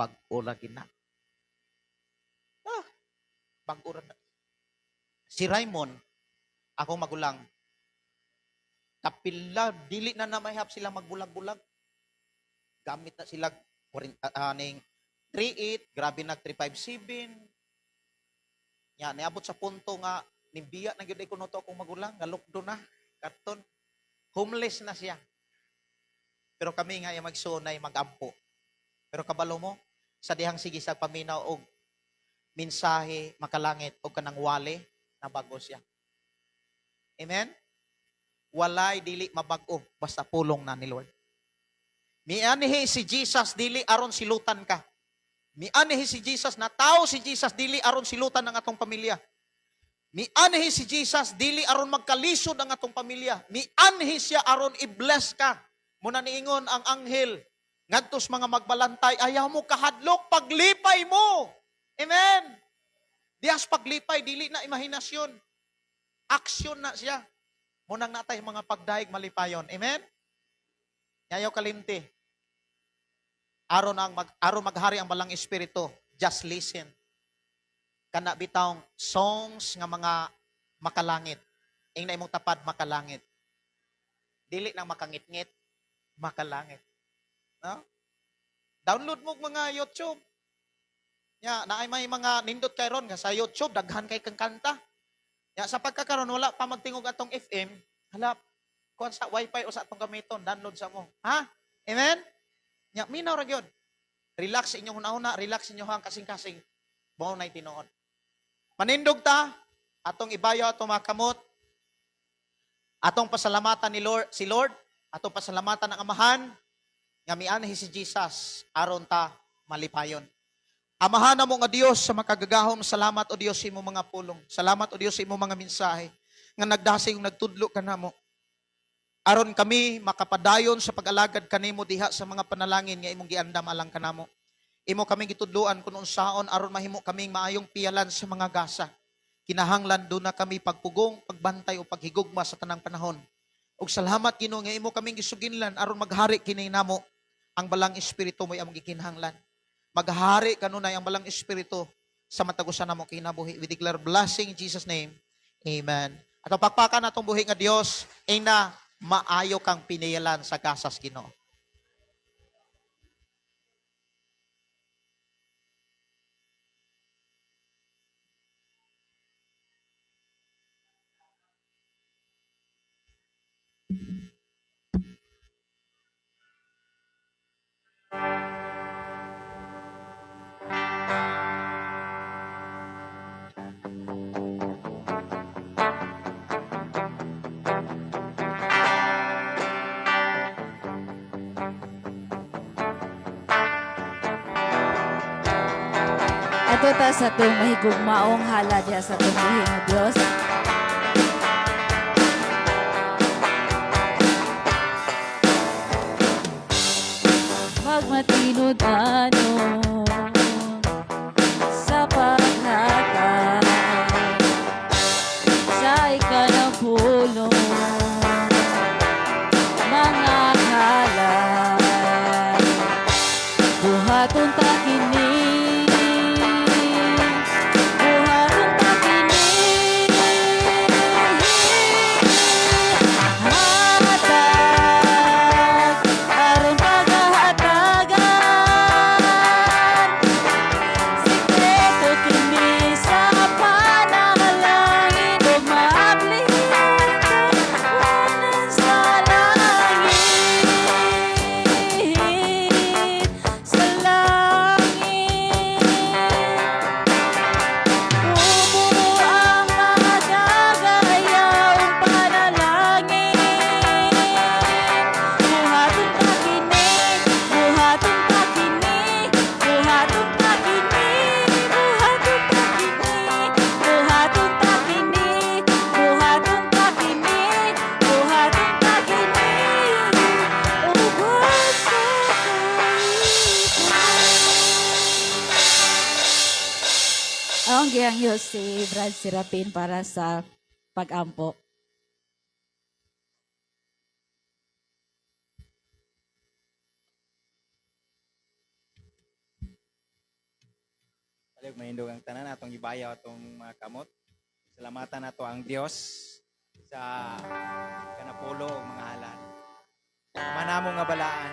Bag-o lagi na. Ah, bag-o ra na. Si Raymond, akong magulang, kapila, dili na na mahap sila magbulag-bulag. Gamit na sila ning 38, grabe nag 357. Nya, niabot sa punto nga nimbiya na gyud ko to akong magulang, nga lukdo na, karton. Homeless na siya. Pero kami nga yung magsunay, magampo. Pero kabalo mo, sa dihang sige sa paminaw og mensahe makalangit og kanang wale na bago siya. Amen? Walay dili mabag-o basta pulong na ni Lord. Mianhi si Jesus dili aron silutan ka. Mianhi si Jesus, na tao si Jesus dili aron silutan ang atong pamilya. Mianhi si Jesus dili aron magkalisod ang atong pamilya. Mianhi siya aron i-bless ka. Muna niingon ang anghel ngadtos mga magbalantay, ayaw mo kahadlok, paglipay mo. Amen. Diyas paglipay dili na imahinasyon. Aksyon na siya. Munang natay mga pagdaig malipayon. Amen? Yayaw kalimti. Aron maghari ang balang espiritu, just listen. Kana bitawng songs nga mga makalangit. Ing na imong tapad makalangit. Dili nang makangitngit, makalangit. No? Download mo mga YouTube. Ya, naay may mga nindot kay ron nga sa YouTube daghan kay kang kanta. Ya, sa pagkakaron wala pa magtingog atong FM, hala kuan sa wifi o sa atong gamiton, download sa mo. Ha? Amen? Ya, minaw ra gyud. Relax inyong hunahuna, relax inyong kasing-kasing. Mao nay tinuod. Manindog ta, atong ibayo atong mga kamot. Atong pasalamatan ni Lord, si Lord, atong pasalamatan ang Amahan nga mianhi si Jesus aron ta malipayon. Amahan namo nga Dios sa makagagahom, salamat o Dios sa imong mga pulong. Salamat o Dios sa imong mga mensahe nga nagdasig ug nagtudlo kanamo. Aron kami makapadayon sa pag-alagad kanimo diha sa mga panalangin nga imong giandam alang kanamo. Imo kami gitudloan kun unsaon aron mahimo kaming maayong piyalan sa mga gasa. Kinahanglan do na kami pagpugong, pagbantay o paghigugma sa tanang panahon. Ug salamat Ginoo nga imo kaming gisuginlan aron maghari kini namo ang balang espiritu mo'y among gikinahanglan. Maghari kanunay ang balang espiritu sa matag usa namo kinabuhi. We declare blessing in Jesus name. Amen. At ang pakpakan natong buhi nga Dios ay na maayo kang piniyalan sa gasas Ginoo. Ato ta sa atong mahigugmaong hala diha sa atong buhi nga Dios. Magmatinud-anon sa paghatag sa ikanapulong mga halay, buhaton ta kini, buhaton ta kini, hatag aron pagahatagan. Ang gihangyo si Brad Serapin para sa pag-ampo. Palihog mahindog ang tanan atong gibayaw atong mga kamot. Salamatan nato ang Dios sa kanapulo ug mga halad. Ama namo nga balaan,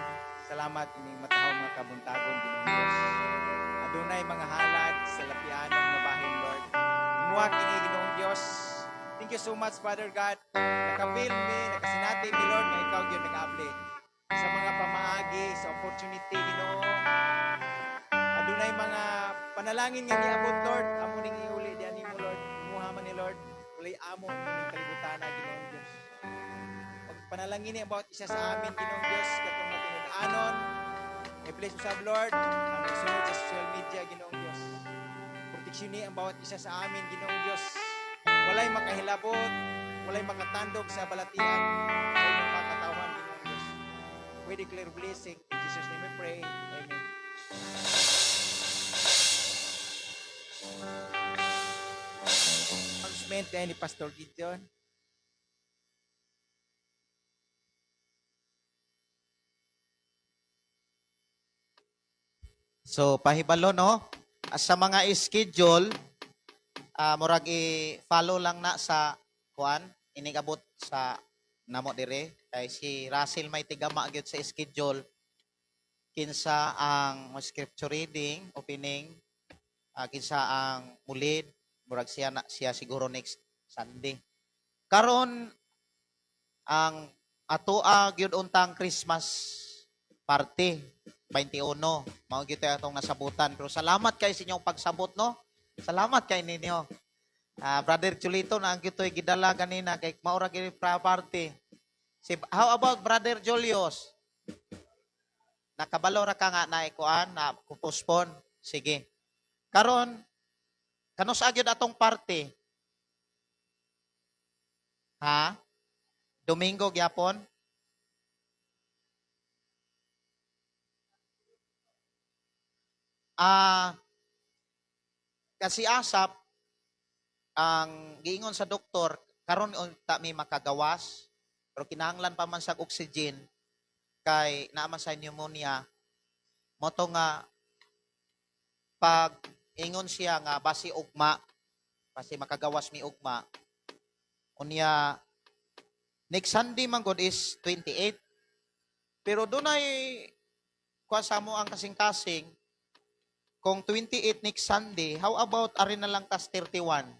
salamat ining matahom nga kabuntagon, Ginoong Dios. Adunay mga halad sa lapianon nga bahin, Lord. Imuha kini, Ginoong Dios. Thank you so much, Father God. Naka-feel mi, nakasinati mi, Lord, nga ikaw gyud nag-abli sa mga pamaagi, sa opportunity, Ginoo. Adunay mga panalangin nga giabot, Lord, amo ning iuli diyan nimo, Lord. Imuha man ni, Lord, walay amo ning kalibutan, Ginoong Dios. Pag panalangin ni about isa sa amin, Ginoong Dios, katong matinud-anon, i-bless usab, Lord, ang nagsunod sa social media, Ginoong Dios. Proteksyon ni ang bawat isa sa amin, Ginoong Dios. Walay makahilabot, walay makatandog sa balatian sa imong mga katawhan, Ginoong Dios. We declare blessing. In Jesus' name we pray. Amen. Announcement ni Pastor Gideon. So pahibalo, no, sa mga schedule, murag i-follow lang na sa kuan inigabot sa namo dire kay si Russell may tigama gyud sa schedule kinsa ang scripture reading, opening, kinsa ang mulid, murag siya na siya siguro next Sunday. Karon ang atoa gyud untang Christmas party 21 mao gyud atong nasabutan, pero salamat kay sa inyong pagsabot, no. Salamat kay ninyo. Brother Chulito na ang gyud gidala ganina kay mao ra gyud party si. How about Brother Julius? Nakabalo ra ka nga na ikuan na postpone? Sige. Karon kanus-a gyud atong party? Ha, Domingo gyapon? Kasi asap ang giingon sa doktor karon unta mi makagawas, pero kinahanglan pa man sa oxygen kay naa man sa pneumonia. Mao to nga pag ingon siya nga basi ugma, basi makagawas mi ugma. Unya next Sunday man gud is 28, pero dunay kuha sa mo ang kasing-kasing kung 28 next Sunday. How about ari na lang tas 31,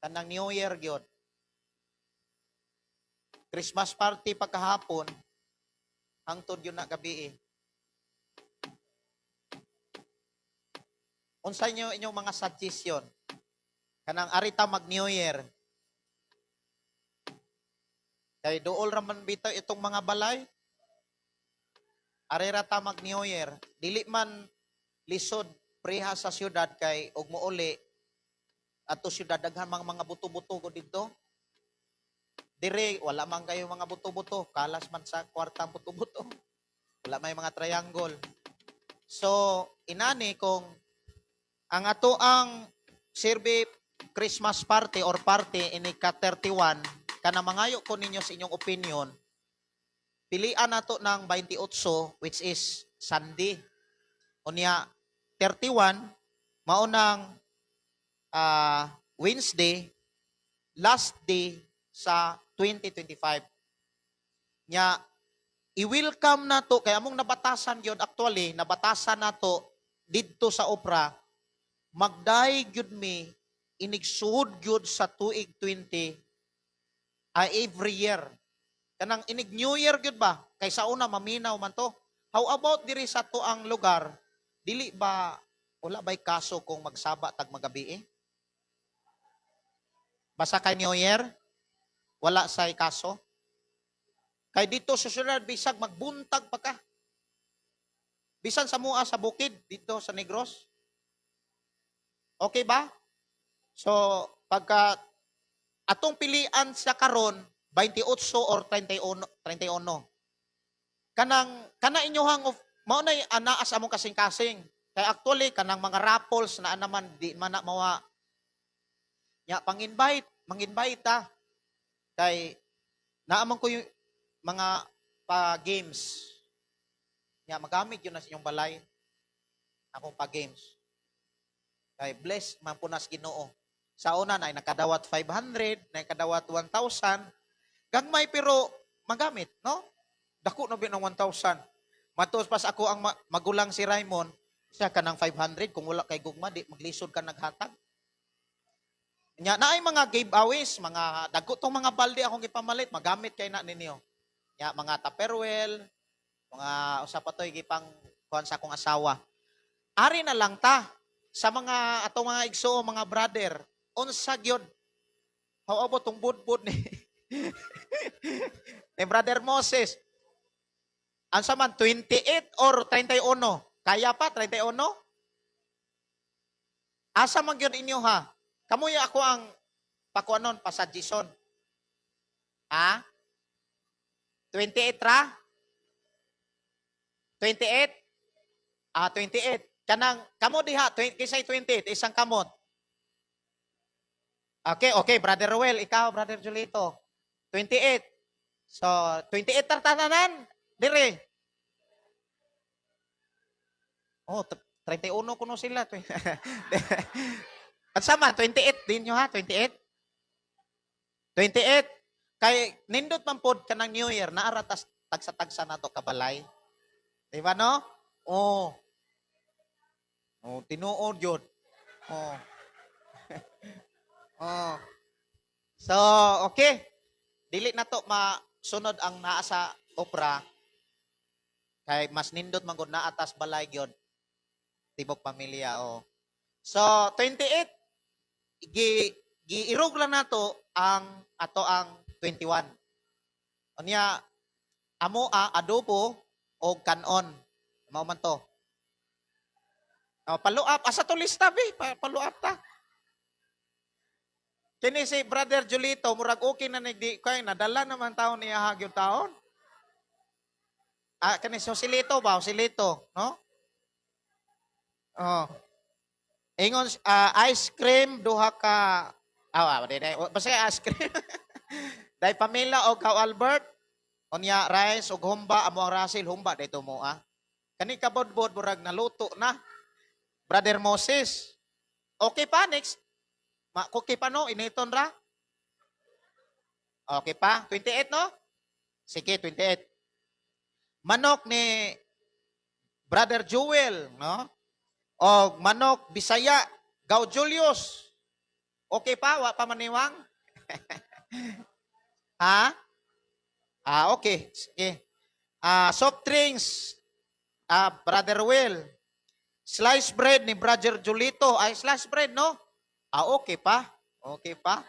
kanang New Year gyud? Christmas party pagkahapon hangtod yun na gabi eh. Unsa inyo inyong mga suggestion? Kanang arita mag New Year. Kay duol ra man bitaw itong mga balay. Ari ra ta mag New Year. Dili man lisod preha sa syudad kay og mouli ato syudad daghan mga buto-buto ko didto. Dire wala man kayo mga buto-buto, kalas man sa kwartang buto-buto. Wala may mga triangle. So, inani kung ang ato ang serve Christmas party or party ini ka 31, kana mangayo ko ninyo sa inyong opinion. Pilian nato ng 28, which is Sunday. Unya 31 mao nang Wednesday, last day sa 2025. Nya i-welcome nato kay among nabatasan gyud, actually nabatasan nato didto sa opera, magday gyud mi inigsuod gyud sa tuig 20 ay every year kanang inig New Year gyud ba, kay sa una maminaw man to. How about diri sa tuang lugar? Dili ba, wala ba'y kaso kung magsaba tag magabi eh? Basta kay New Year wala say kaso. Kay dito sa syudad bisag magbuntag pa ka, bisan sa mua sa bukid dito sa Negros. Okay ba? So pagka atong pilian sa karon 28 or 31, 31. Kanang kana inyohang of mao nay anaa sa among kasing-kasing. Kay actually kanang mga raffles na naman di man na mawa. Nya pang-invite, mang-invite ta. Kay naaman ko yung mga pa games. Nya magamit yun na sa inyong balay. Akong pa games. Kay bless man po nas Ginoo. Sa una na nakadawat 500, na nakadawat 1,000. Gagmay pero magamit, no? Dako na ng 1,000. Matos pas ako ang magulang si Raymond, siya ka ng 500 kung wala kay gugma di maglisod ka naghatag. Nya naay mga giveaways, mga dagko tong mga balde akong gipamalit, magamit kay na ninyo. Nya mga Tupperware, mga usa pa toy gipang kuan sa akong asawa. Ari na lang ta sa mga atong mga igsuo, mga brother, unsa gyud, how about tong budbud ni Brother Moses? Ansa man, 28 or 31? Kaya pa 31? Asa man gyud inyo ha? Kamuya ako ang pakuanon pasagison. Ha? 28 ra? 28? Ah, 28. Kanang kamo diha, 20, kisay 28, isang kamot. Okay, Brother Ruel, ikaw, Brother Julito. 28. So, 28 tartananan. Dire. Oh, 31 kuno sila. At sama, 28 din nyo ha, 28. 28. Kay nindot man pod kanang New Year, naara tas tagsa-tagsa na to kabalay. Di ba no? Oh. Oh, tinuod yun. Oh. Oh. So, okay. Dili na to masunod ang naa sa opera kay mas nindot man gud naa tas balay gyud. Tibok pamilya oh. So, 28 gi giirog lang nato ang ato ang 21. Unya amo a adobo o kanon. Mao man to. Oh, paluap asa to lista be? Paluap ta. Kini si Brother Julito murag okay na nigdi kay nadala naman taon niya hagyod taon. Ah, kani si Joselito ba? Joselito, no? Oh. Ingon ice cream duha ka di, di, basta ice cream. Dai Pamela og Kao Albert. Unya rice og humba amo ang Russell humba dito mo ah. Kani kabodbod murag naluto na. Brother Moses. Okay pa next. Ma okay pa no initon ra. Okay pa 28 no? Sige 28. Manok ni Brother Jewel, no? Og manok Bisaya, Gaw Julius. Okay pa? Wa pa maniwang? Ha? Ah, okay. Sige. Ah, soft drinks. Ah, Brother Will. Slice bread ni Brother Julito. Ay, slice bread, no? Ah, okay pa. Okay pa.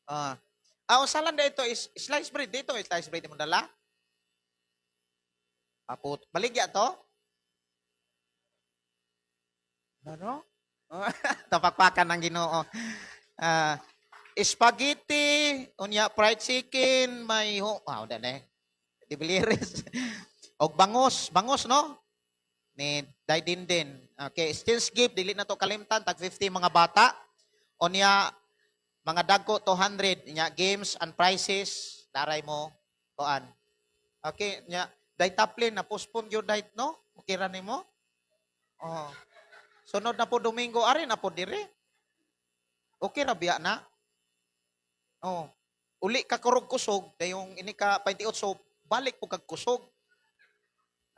Ah, usalan na ito is slice bread dito. Slice bread mo dala? Apot. Baligya to? Ano? Tapakpakan ng Ginoo. Ah, spaghetti, unya fried chicken, may na eh. Di biliris. Og bangos, bangos no? Ni Day Dindin. Okay, still gift dili na to kalimtan tag 50 mga bata. Unya mga dagko 200 nya games and prizes daray mo kuan. Okay, nya day taplin na postpone gyud day no? Okay ra nimo? Oh. Sunod na po Domingo ari na po dire. Okay ra biya na? Oh. Uli ka kurog kusog dayong ini ka 28 balik po kag kusog.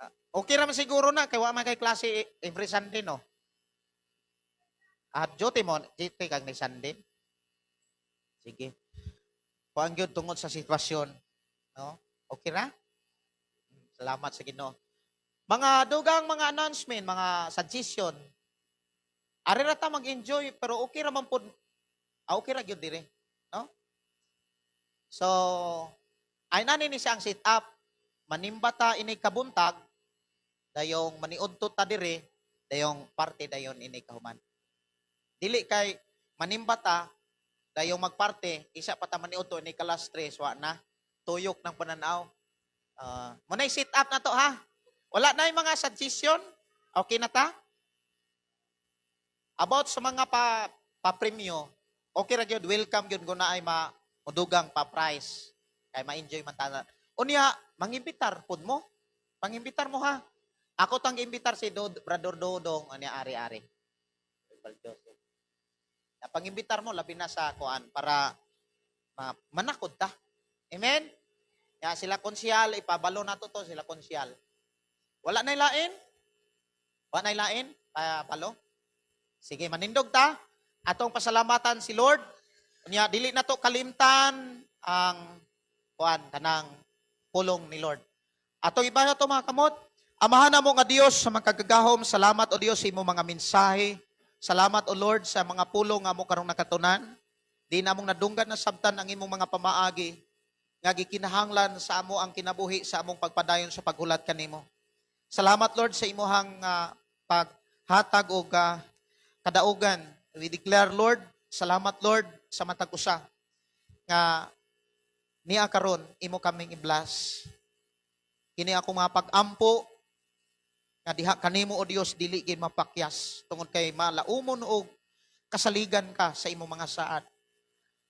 Ah, okay ra man siguro na kay wa man kay klase every Sunday no. Ah, duty mo, duty kag ni Sunday. Sige. Kuan gyud tungod sa sitwasyon, no? Okay ra? Salamat sa Ginoo. Mga dugang mga announcement, mga suggestion. Ari ra ta mag-enjoy pero okay ra man pod. Ah, okay ra gyud dire, no? So, ay nani ni siya ang sit up. Manimba ta ini kabuntag, dayong maniudto ta dire, dayong parte dayon ini kahuman. Dili kay manimba ta, dayong magparte, isa pa ta maniudto ini kalas 3, wa na. Tuyok ng pananaw. Mo sit up na to ha. Wala na yung mga suggestion. Okay na ta? About sa mga pa pa-premyo, okay ra gyud, welcome gyud kung naay ma mudugang pa prize kay ma-enjoy man tanan. Unya, mangimbitar pud mo. Pangimbitar mo ha. Ako tang imbitar si Dod, Brother Dodong, unya ari-ari. Joseph. Na pangimbitar mo labi na sa kuan para manakod ta. Amen? Ya sila konsyal ipabalo nato to sila konsyal. Wala na lain? Wala na lain? Pa, palo? Sige, manindog ta. Atong pasalamatan si Lord. Unya dili na to kalimtan ang kuan kanang pulong ni Lord. Atong iba na to mga kamot. Amahan namo nga Dios sa makagagahom, salamat o Dios sa imong mga mensahe. Salamat o Lord sa mga pulong nga amo karong nakatunan. Di namong nadunggan na sabtan ang imong mga pamaagi nga gikinahanglan sa amo ang kinabuhi sa among pagpadayon sa paghulat kanimo. Salamat, Lord, sa imuhang paghatag og kadaugan. We declare, Lord, salamat, Lord, sa matag usa nga niya karon imo kaming i-bless. Kini ako mga pag-ampo nga diha kanimo o Dios dili gid mapakyas tungod kay malaumon og kasaligan ka sa imong mga saad.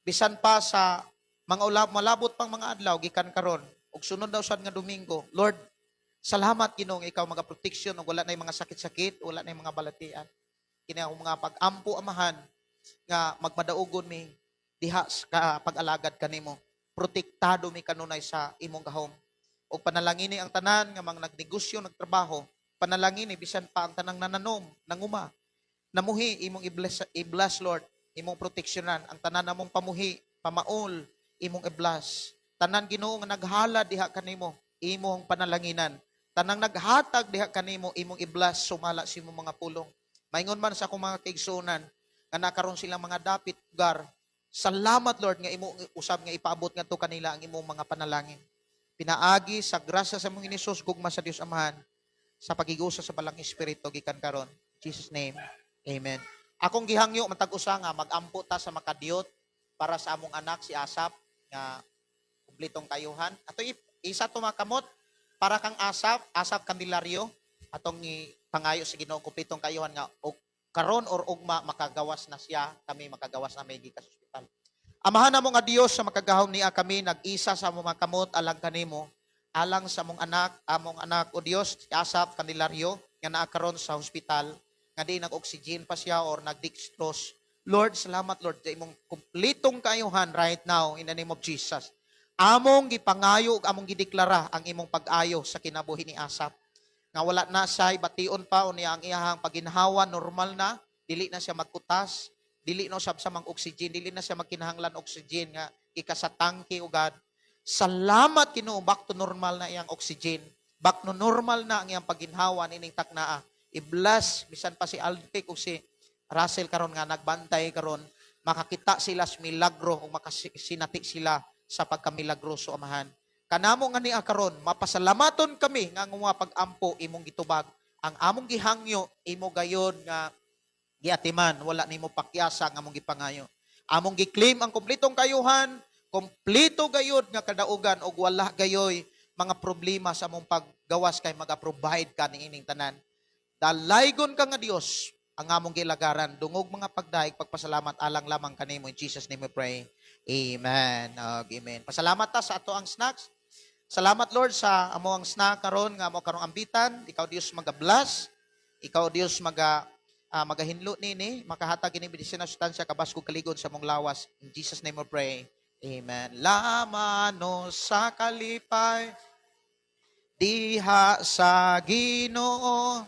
Bisan pa sa mga ulab malabot pang mga adlaw gikan karon ug sunod na usad nga Domingo, Lord, salamat Ginoo nga ikaw mga protection ug wala nay mga sakit-sakit, wala nay mga balatian. Kini akong mga pag-ampo, Amahan, nga magmadaugon mi diha sa pag-alagad kanimo. Protektado mi kanunay sa imong gahom. Ug panalangini ang tanan nga mga nagnegosyo, nagtrabaho, panalangini bisan pa ang tanang nananom, nanguma, namuhi, imong i-bless, i-bless Lord, imong proteksyonan ang tanan namong pamuhi, pamaol, imong i-bless. Tanan Ginoo nga naghala diha kanimo, imong panalanginan. Tanang naghatag diha kanimo, imong i-bless sumala sa imong mga pulong. Maingon man sa akong mga kaigsuonan nga nakaron silang mga dapit lugar. Salamat, Lord, nga imo usab nga ipaabot ngadto kanila ang imong mga panalangin. Pinaagi sa grasya sa among Hesus, gugma sa Dios Amahan, sa pagigusa sa Balang Espiritu gikan karon. In Jesus' name. Amen. Akong gihangyo matag usa nga magampo ta sa makadiyot para sa among anak si Asap nga kumpletong kayuhan. Ato isa to mga kamot para kang Asap, Asap Candelario, atong pangayo sa Ginoo kumpletong kayuhan nga og karon or ugma makagawas na siya, kami makagawas na may gikas ospital. Amahan namo nga Dios sa makagahom, niya kami nag-isa sa among mga kamot alang kanimo, alang sa among anak o Dios, si Asap Candelario nga naa karon sa ospital nga di nag-oxygen pa siya or nag-dextrose. Lord, salamat, Lord, sa imong kumpletong kaayuhan right now in the name of Jesus. Among gipangayo ug among gideklara ang imong pag-ayo sa kinabuhi ni Asap. Nga wala na siya bation pa unya ang iyahang paginhawa normal na, dili na siya magkutas, dili na siya sa mang oxygen, dili na siya magkinahanglan oxygen nga ika sa tangke o God. Salamat Ginoo, back to normal na iyang oxygen. Back to normal na ang iyang paginhawa nining taknaa. I-bless bisan pa si Aldrich o si Russell karon nga nagbantay karon, makakita sila sa milagro o makasinati sila sa pagkamilagroso, Amahan. Kanamo nga niya karon mapasalamaton kami nga ang mga pag-ampo imong gitubag. Ang among gihangyo imo gayon nga giatiman, wala nimo pakyasa ang among gipangayo. Among gi-claim ang kompletong kayuhan, kompleto gayod nga kadaugan ug wala gayoy mga problema sa among paggawas kay maga-provide ka niining tanan. Dalaygon ka nga Dios ang among gilagaran. Dungog mga pagdaig, pagpasalamat alang lamang kanimo. In Jesus' name we pray. Amen. Ug amen. Pasalamat ta sa ato ang snacks. Salamat, Lord, sa amo ang snack karon nga amo karong ambitan. Ikaw Dios maga-bless. Ikaw Dios magahinlo nini, makahatag ini medisina sustansya kabaskog kaligon sa among lawas. In Jesus' name we pray. Amen. Lamano sa kalipay diha sa Ginoo.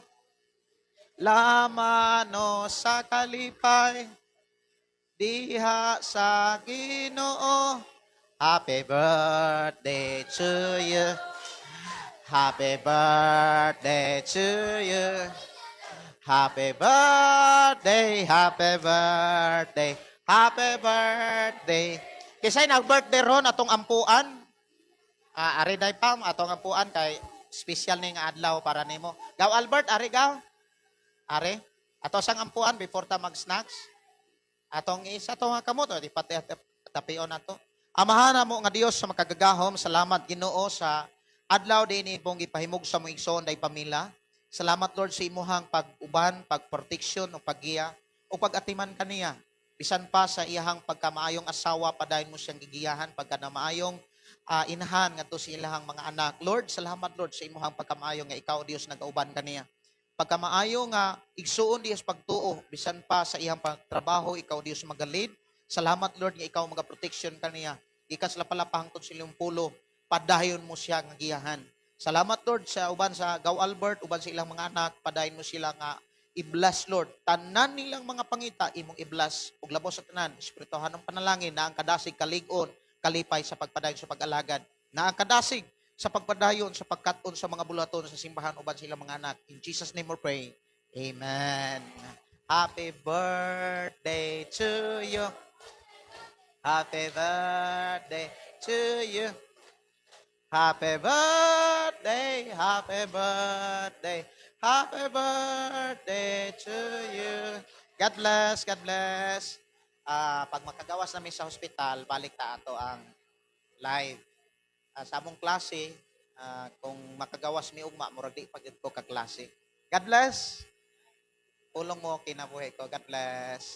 Lamano sa kalipay diha sa Ginoo. Happy birthday to you. Happy birthday to you. Happy birthday, happy birthday, happy birthday. Kisay nag-birthday ron atong ampuan? Ah, ari day pam atong ampuan kay special ni nga adlaw para nimo. Gaw Albert, ari gaw. Ari. Ato sang ampuan before ta mag-snacks. Atong isa to nga kamot, o, di pati tapion nato. Amahan mo nga Dios sa makagagahom, salamat Ginoo sa adlaw din imong gipahimog sa mong igsoon day pamilya. Salamat, Lord, sa imuhang pag-uban, pag-protection ug paggiya. Ug O pag-atiman kaniya. Bisan pa sa iyahang pagkamaayong asawa, padayon mo siyang gigiyahan, pagka maayong inahan ngadto sa ilahang mga anak. Lord, salamat, Lord, sa imuhang pagkamaayo nga ikaw, Dios, nagauban kaniya. Pagkamaayo nga igsuon, Dios, pagtuo bisan pa sa iyang pagtrabaho, ikaw, Dios, magalid. Salamat, Lord, nga ikaw maga protection kaniya. Gikan sa lapalapa hangtod sa Pulo, padayon mo siya nga giyahan. Salamat, Lord, sa uban sa Gaw Albert, uban sa ilang mga anak, padayon mo sila nga i-bless, Lord. Tanan nilang mga pangita imong i-bless ug labaw sa tanan, espirituhanong panalangin na ang kadasig, kalig-on, kalipay sa pagpadayon sa pag-alagad. Na ang kadasig sa pagpadayon sa pagkat-on sa mga buluhaton sa simbahan uban sa ilang mga anak. In Jesus' name we pray. Amen. Happy birthday to you. Happy birthday to you. Happy birthday, happy birthday, happy birthday to you. God bless, God bless. Pag makagawas namin sa hospital, balik ta ato ang live. Sa among klase, kung makagawas mi ugma, murag di pa gyud ko kaklase. God bless. Pulong mo kinabuhi ko. God bless.